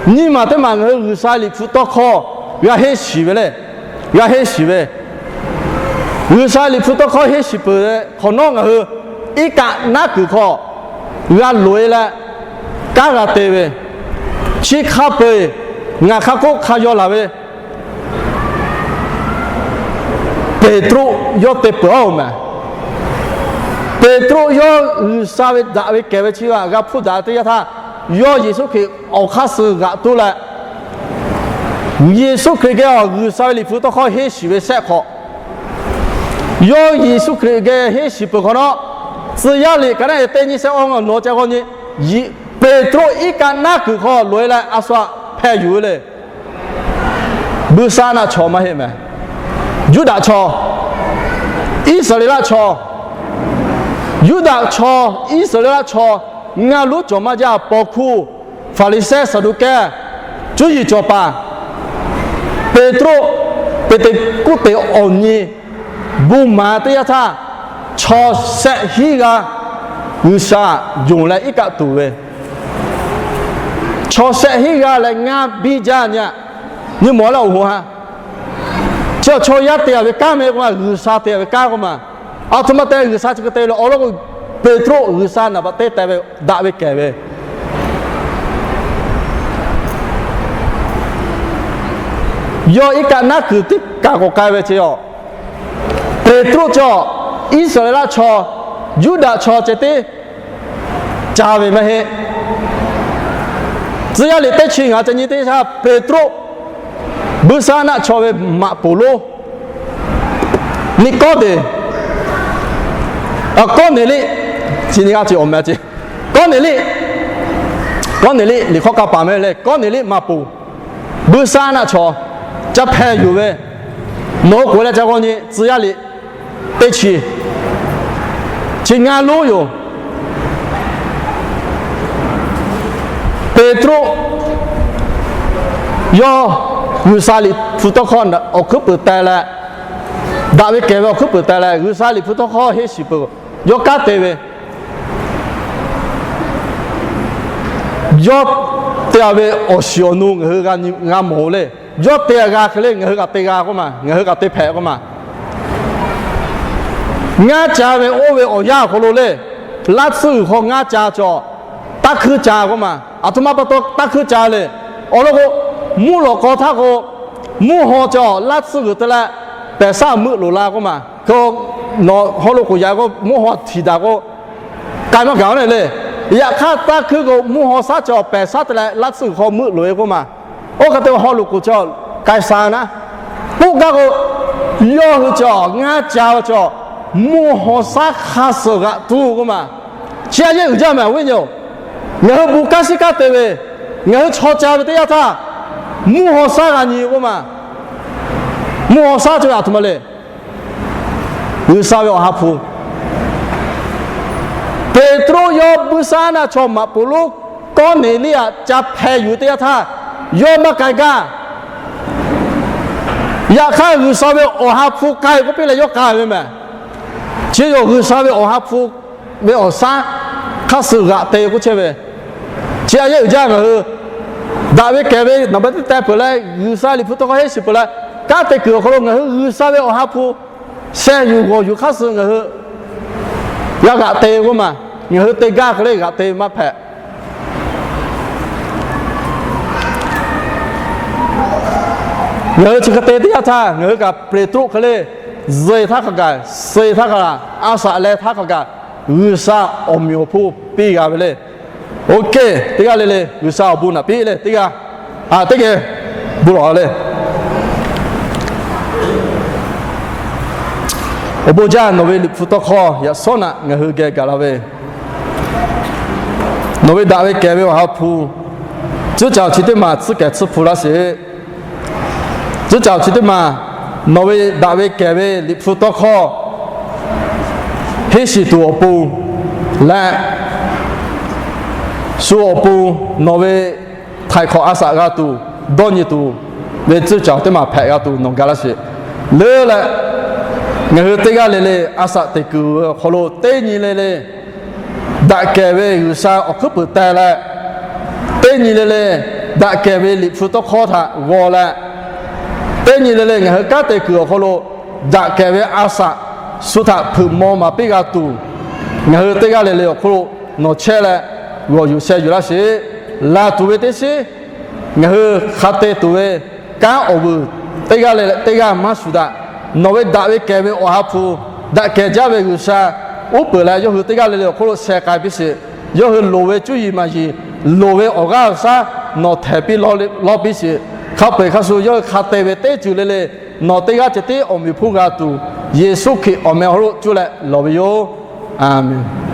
nyiˇ maˬ teˇ maˬ ngaˬ hui G'uiˬsha Liꞈ hpu tawˇ hkawˇ g'a henˇ shiˍ ve lehˬ, g'a henˇ shiˍ ve, G'uiˬsha Liꞈ hpu tawˇ hkawˇ henˇ shiˍ peuˬ ve hk'awꞈ nawˉ ngaˬ hui iˉ kaˆ naˉ kuiˬ hk'aw g'a loꞈ-e leh kanˉ g'a te ve, chi hk'a peu-eˬ ngaˬ hk'a k'oˆ hk'a yaw laˬ ve Peˍtruˆ yawˇ te peuˬ-oˬ mehˍ. Peˍtruˆ yawˇ G'uiˬsha ve daꞈ ve kehˬ ve chi g'a hpuˇ daꞈ teˇ yanˇ htaˇ, yawˇ Yeˍsuˆ Hkriꞈ awˬ hk'aˇ suh g'aꞈ tuˉ leh, Yeˍsuˆ Hkriꞈ geh awˬ G'uiˬsha ve Liꞈ hpu tawˇ hkawˇ henˇ shiˍ ve shehˆ hk'awꞈ, yawˇ Yeˍsuˆ Hkriꞈ geh henˇ shiˍ peuˬ hk'awꞈ nawˉ, tcuh yaˇ liꞈ ka naˉ-e teˇ nyiˇ shehˆ awˇ ngaˬ nawˬ ca g'aw nyi, Peˍtruˆ iˉ kaˆ naˉ kuiˬ hk'aw loꞈ-e leh a shu-aꞈ hpeh yuˬ ve le. Buiˇshaˆaˆnaˆ chaw maˇ heˆ mehˍ. Yuˇdaꞈ chaw, Iˉsaˍreˍlaˆ chaw, Yuˇdaꞈ chaw, Iˉsaˍreˍlaˆ chaw, ngaˇ lonˉ cawˬ maˇ jaˇ paw hkuˇ, Hpaˍriˍsehˇ, Saˍduˆkehˇ, cuˇ yiˍ cawˬ paˍ, Peˍtruˆ, Peˍteˍkoˆteˍ awˬ nyi bon maˍ teˇ yanˇ htaˇ, chaw shehˆ hinˉ g'aˇ G'uiˬsha yonˍ leh iˉ kaˆ tuˬ ve, chaw shehˆ hinˉ g'aˇ leh ngaˇ biˇ jaˇ nyi-a. Nyi mawˬ laˇ awˬ hoꞈ ha. Chi chaw yaˇ te-a ve kanˉ meh k'oˆ ma, G'uiˬsha te-a ve kanˉ k'oˆ ma. Aˬ htoꞈ ma te G'uiˬsha chi hk'e te lo awˬ lawn k'o, Peˍtruˆ G'uiˬsha naˍ baꞈ teˇ teh ve daꞈ ve kehˬ ve yawˇ iˉ kaˆ naˉ kuiˬ teˇ kaˬ k'awꞈ k'ai ve chi-a. Peˍtruˆ chaw, Iˉsaˍreˍlaˆ chaw, Yuˇdaꞈ chaw ceh tiˉ ca ve maˇ heˆ. Tcuh yaˇ liꞈ teˇ chi ngaˬ ca nyi teˇ shaˉ Peˍtruˆ, Buiˇshaˆnaˆ chaw ve maꞈ poˍ lonˉ Niˆkawˇdeˍ, Kawˇneˍliˆ, chi nyi g'aˇ ceh awˬ meh ce. Kawˇneˍliˆ, Kawˇneˍliˆ liꞈ hk'awˇ kaˇ paˍ meh leh Kawˇneˍliˆ maꞈ poˍ, Buiˇshaˆnaˆ chaw ca hpeh yuˬ ve, nawˬ hui k'oꞈ leh ca g'aw nyi tcuh yaˇ liꞈ teˇ chi, chi ngaˇ lonˉ yoˬ. Peˍtruˆ yawˇ G'uiˬsha liꞈ hpu tawˇ hkawˇ awˬ hkuiˉ peuˬ teh leh, daꞈ ve kehˬ ve awˬ hkuiˉ peuˬ teh leh G'uiˬsha liꞈ hpu tawˇ hkawˇ henˇ shiˍ peuˬ, yawˇ kanˉ te ve, yawˇ Te-a ve awˬ shiˍ awˬ nu ngaˬ hui g'a mawˬ-o le. Yawˇ te-a g'a hk'e le, ngaˬ hui kaꞈ te g'a k'oˆ ma, ngaˬ hui kaꞈ te hpehꞈ k'oˆ ma. Ngaˇ ca ve oˇ ve awˬ yanˇ awˬ hk'aw lo le, laˇ tsuhˇ g'uiˬ hk'aw ngaˇ ca cawˬ, taˇ hkuiˇ ca k'oˆ ma. Aˬ htoꞈ ma pa taw taˇ hkuiˇ ca le. Awˬ lawn k'o, mvuhˇ lawꞈ k'aw htaˇ k'o, mvuhˇ haw cawˬ, laˇ tsuhˇ g'uiˬ te leh pehˬ shaˉ meuˆ loˍ la k'oˆ ma. Hk'e, nawˬ haw lo k'oˍ yaꞈ k'o, mvuhˇ haw htiˍ daꞈ k'o, k'ai maˇ gaˬ-o le. Yaꞈ hk'aˇ, taˇ hkuiˇ k'o, mvuhˇ haw shaˉ cawˬ, pehˬ shaˉ te leh laˇ tsuhˇ g'uiˬ hk'aw meuˆ loˍ-e k'oˆ ma. Oˇ hk'e te ve haw loꞈ k'oˍ cawˬ, k'ai sha naˉ. K'oˆ gaˇ k'o, yawˇ hui cawˬ, ngaˇ ca cawˬ, mvuhˇ haw shaˉ hk'a suhˍ g'aꞈ tuˬ k'oˆ ma. Chi aꞈ yehˇ uiˍ jaˇ mehˍ, awˬ viˉ nyi-oˬ. Ngaˬ hui bon kanˉ shiˉ kanˉ te ve, ngaˬ hui chaw ca ve teˇ yanˇ htaˇ, mvuhˇ haw shaˉ g'a nyi k'oˆ ma. Mvuhˇ haw shaˉ cawˬ ve aˬ htoꞈ ma le. G'uiˬsha ve awˬ ha hpu, Peˍtruˆ yawˇ buiˇ shaˉ naˆ chaw maꞈ poˍ lonˉ Kawˇneˍliˆ aꞈ ca hpeh yuˬ teˇ yanˇ htaˇ, yawˇ maˇ k'ai gaˇ. Yaꞈ hk'aˇ, G'uiˬsha ve awˬ ha hpu k'ai k'oˆ piˇ leh yawˇ k'ai ve mehˍ. Chi yawˇ G'uiˬsha ve awˬ ha hpu ve awˬ shaˉ hk'a suhˍ g'aꞈ te k'oˆ chehˇ ve, chi aꞈ yehˇ uiˍ jaˇ. Ngaˬ hui daꞈ ve kehˬ ve naˍ baꞈ teˇ teh peuˬ leh, G'uiˬsha Liꞈ hpu tawˇ hkawˇ heˆ shiˍ peuˬ leh, kanˉ te kuiˬ awˬ hk'aw lo ngaˬ hui G'uiˬsha ve awˬ ha hpu sheh yuˬ g'awˬ yuˬ hk'a suhˍ ngaˬ hui g'a g'aꞈ te k'oˆ ma. Ngaˬ hui te gaˇ hk'e le g'aꞈ te maˇ hpehꞈ. Ngaˬ hui chi hk'e te teˇ yanˇ htaˇ, ngaˬ hui kaꞈ Peˍtruˆ hk'e le, zuhꞈ htaˇ hk'a gaˬ, suh htaˇ hk'a gaˬ, a shaꞈ leh htaˇ hk'a gaˬ, G'uiˬsha awˬ meꞈ awˬ hponˇ piˇ g'a ve le. Oˇ hk'e teˇ g'aˇ le le G'uiˬsha awˬ bon naꞈ piˇ le teˇ g'aˇ, a teˇ geh bon lawˬ le. Awˬ bon jaˇ, nawˬ ve Liꞈ hpu tawˇ hkawˇ yaꞈ shawˉ naꞈ ngaˬ hui geh gaˬ la ve, nawˬ ve daꞈ ve kehˬ ve awˬ ha hpu, tcuhˉ caˍ awˬ chi teˇ maˬ tcuhˉ kehˬ tcuhˉ hpu laˇ sheˍ. Tcuhˉ caˍ awˬ chi teˇ maˬ, nawˬ ve daꞈ ve kehˬ ve Liꞈ hpu tawˇ hkawˇ henˇ shiˍ tuˬ awˬ pon leh, shu awˬ pon nawˬ ve htaiˍ hk'awꞈ a shaꞈ g'a tuˬ, dawˇ nyi tuˬ ve tcuhˉ caˍ teˇ maˬ hpehꞈ g'a tuˬ nawˬ gaˬ laˇ sheˍ. Leuˉ leh, ngaˬ hui teˇ g'aˇ le le a shaꞈ teꞈ kuiˬ awˬ hk'aw lo teˇ nyi le le daꞈ kehˬ ve G'uiˬsha awˬ hkuiˉ puiˍ teh leh, teˇ nyi le le daꞈ kehˬ ve Liꞈ hpu tawˇ hkawˇ htaꞈ g'aw leh, teˇ nyi le le ngaˬ hui kanˉ te kuiˬ awˬ hk'aw lo daꞈ kehˬ ve a shaꞈ shu htaꞈ hpeuꞈ maw maˍ piˇ g'a tuˬ, ngaˬ hui teˇ g'aˇ le le awˬ hk'oˆ lo nawˬ chehˇ leh g'awˬ yuˬ sheh yuˬ laˇ sheˍ. Laˬ tuˬ ve teˇ shiˉ ngaˬ hui hk'a te tuˬ ve kanˉ awˬ vuiˬ teˇ g'aˇ le le teˇ g'aˇ maˇ shuˍ daꞈ. Nawˬ ve daꞈ ve kehˬ ve awˬ ha hpu, daꞈ kehˬ jaˇ ve G'uiˬsha uˉ peunˍ leh yawˇ hui teˇ g'aˇ le le awˬ hk'oˆ lo sheh k'ai piˇ sheˍ. Yawˇ hui loˍ ve cuˇ yiˍ maˍ yiˍ, loˍ ve awˬ g'aˇ awˬ shaˉ nawˬ htehˍ piˇ lawˇ piˇ sheˍ. Hk'a peu-eˬ hk'a shu yawˇ hui hk'a te ve teˇ ceuˬ le le nawˬ teˇ g'aˇ ceh tiˉ awˬ meꞈ awˬ hponˇ g'a tuˬ, Yeˍsuˆ Hkriꞈ awˬ meh awˬ hk'aw lo cuˇ leh lawˬ ve yoˬ. A menˍ.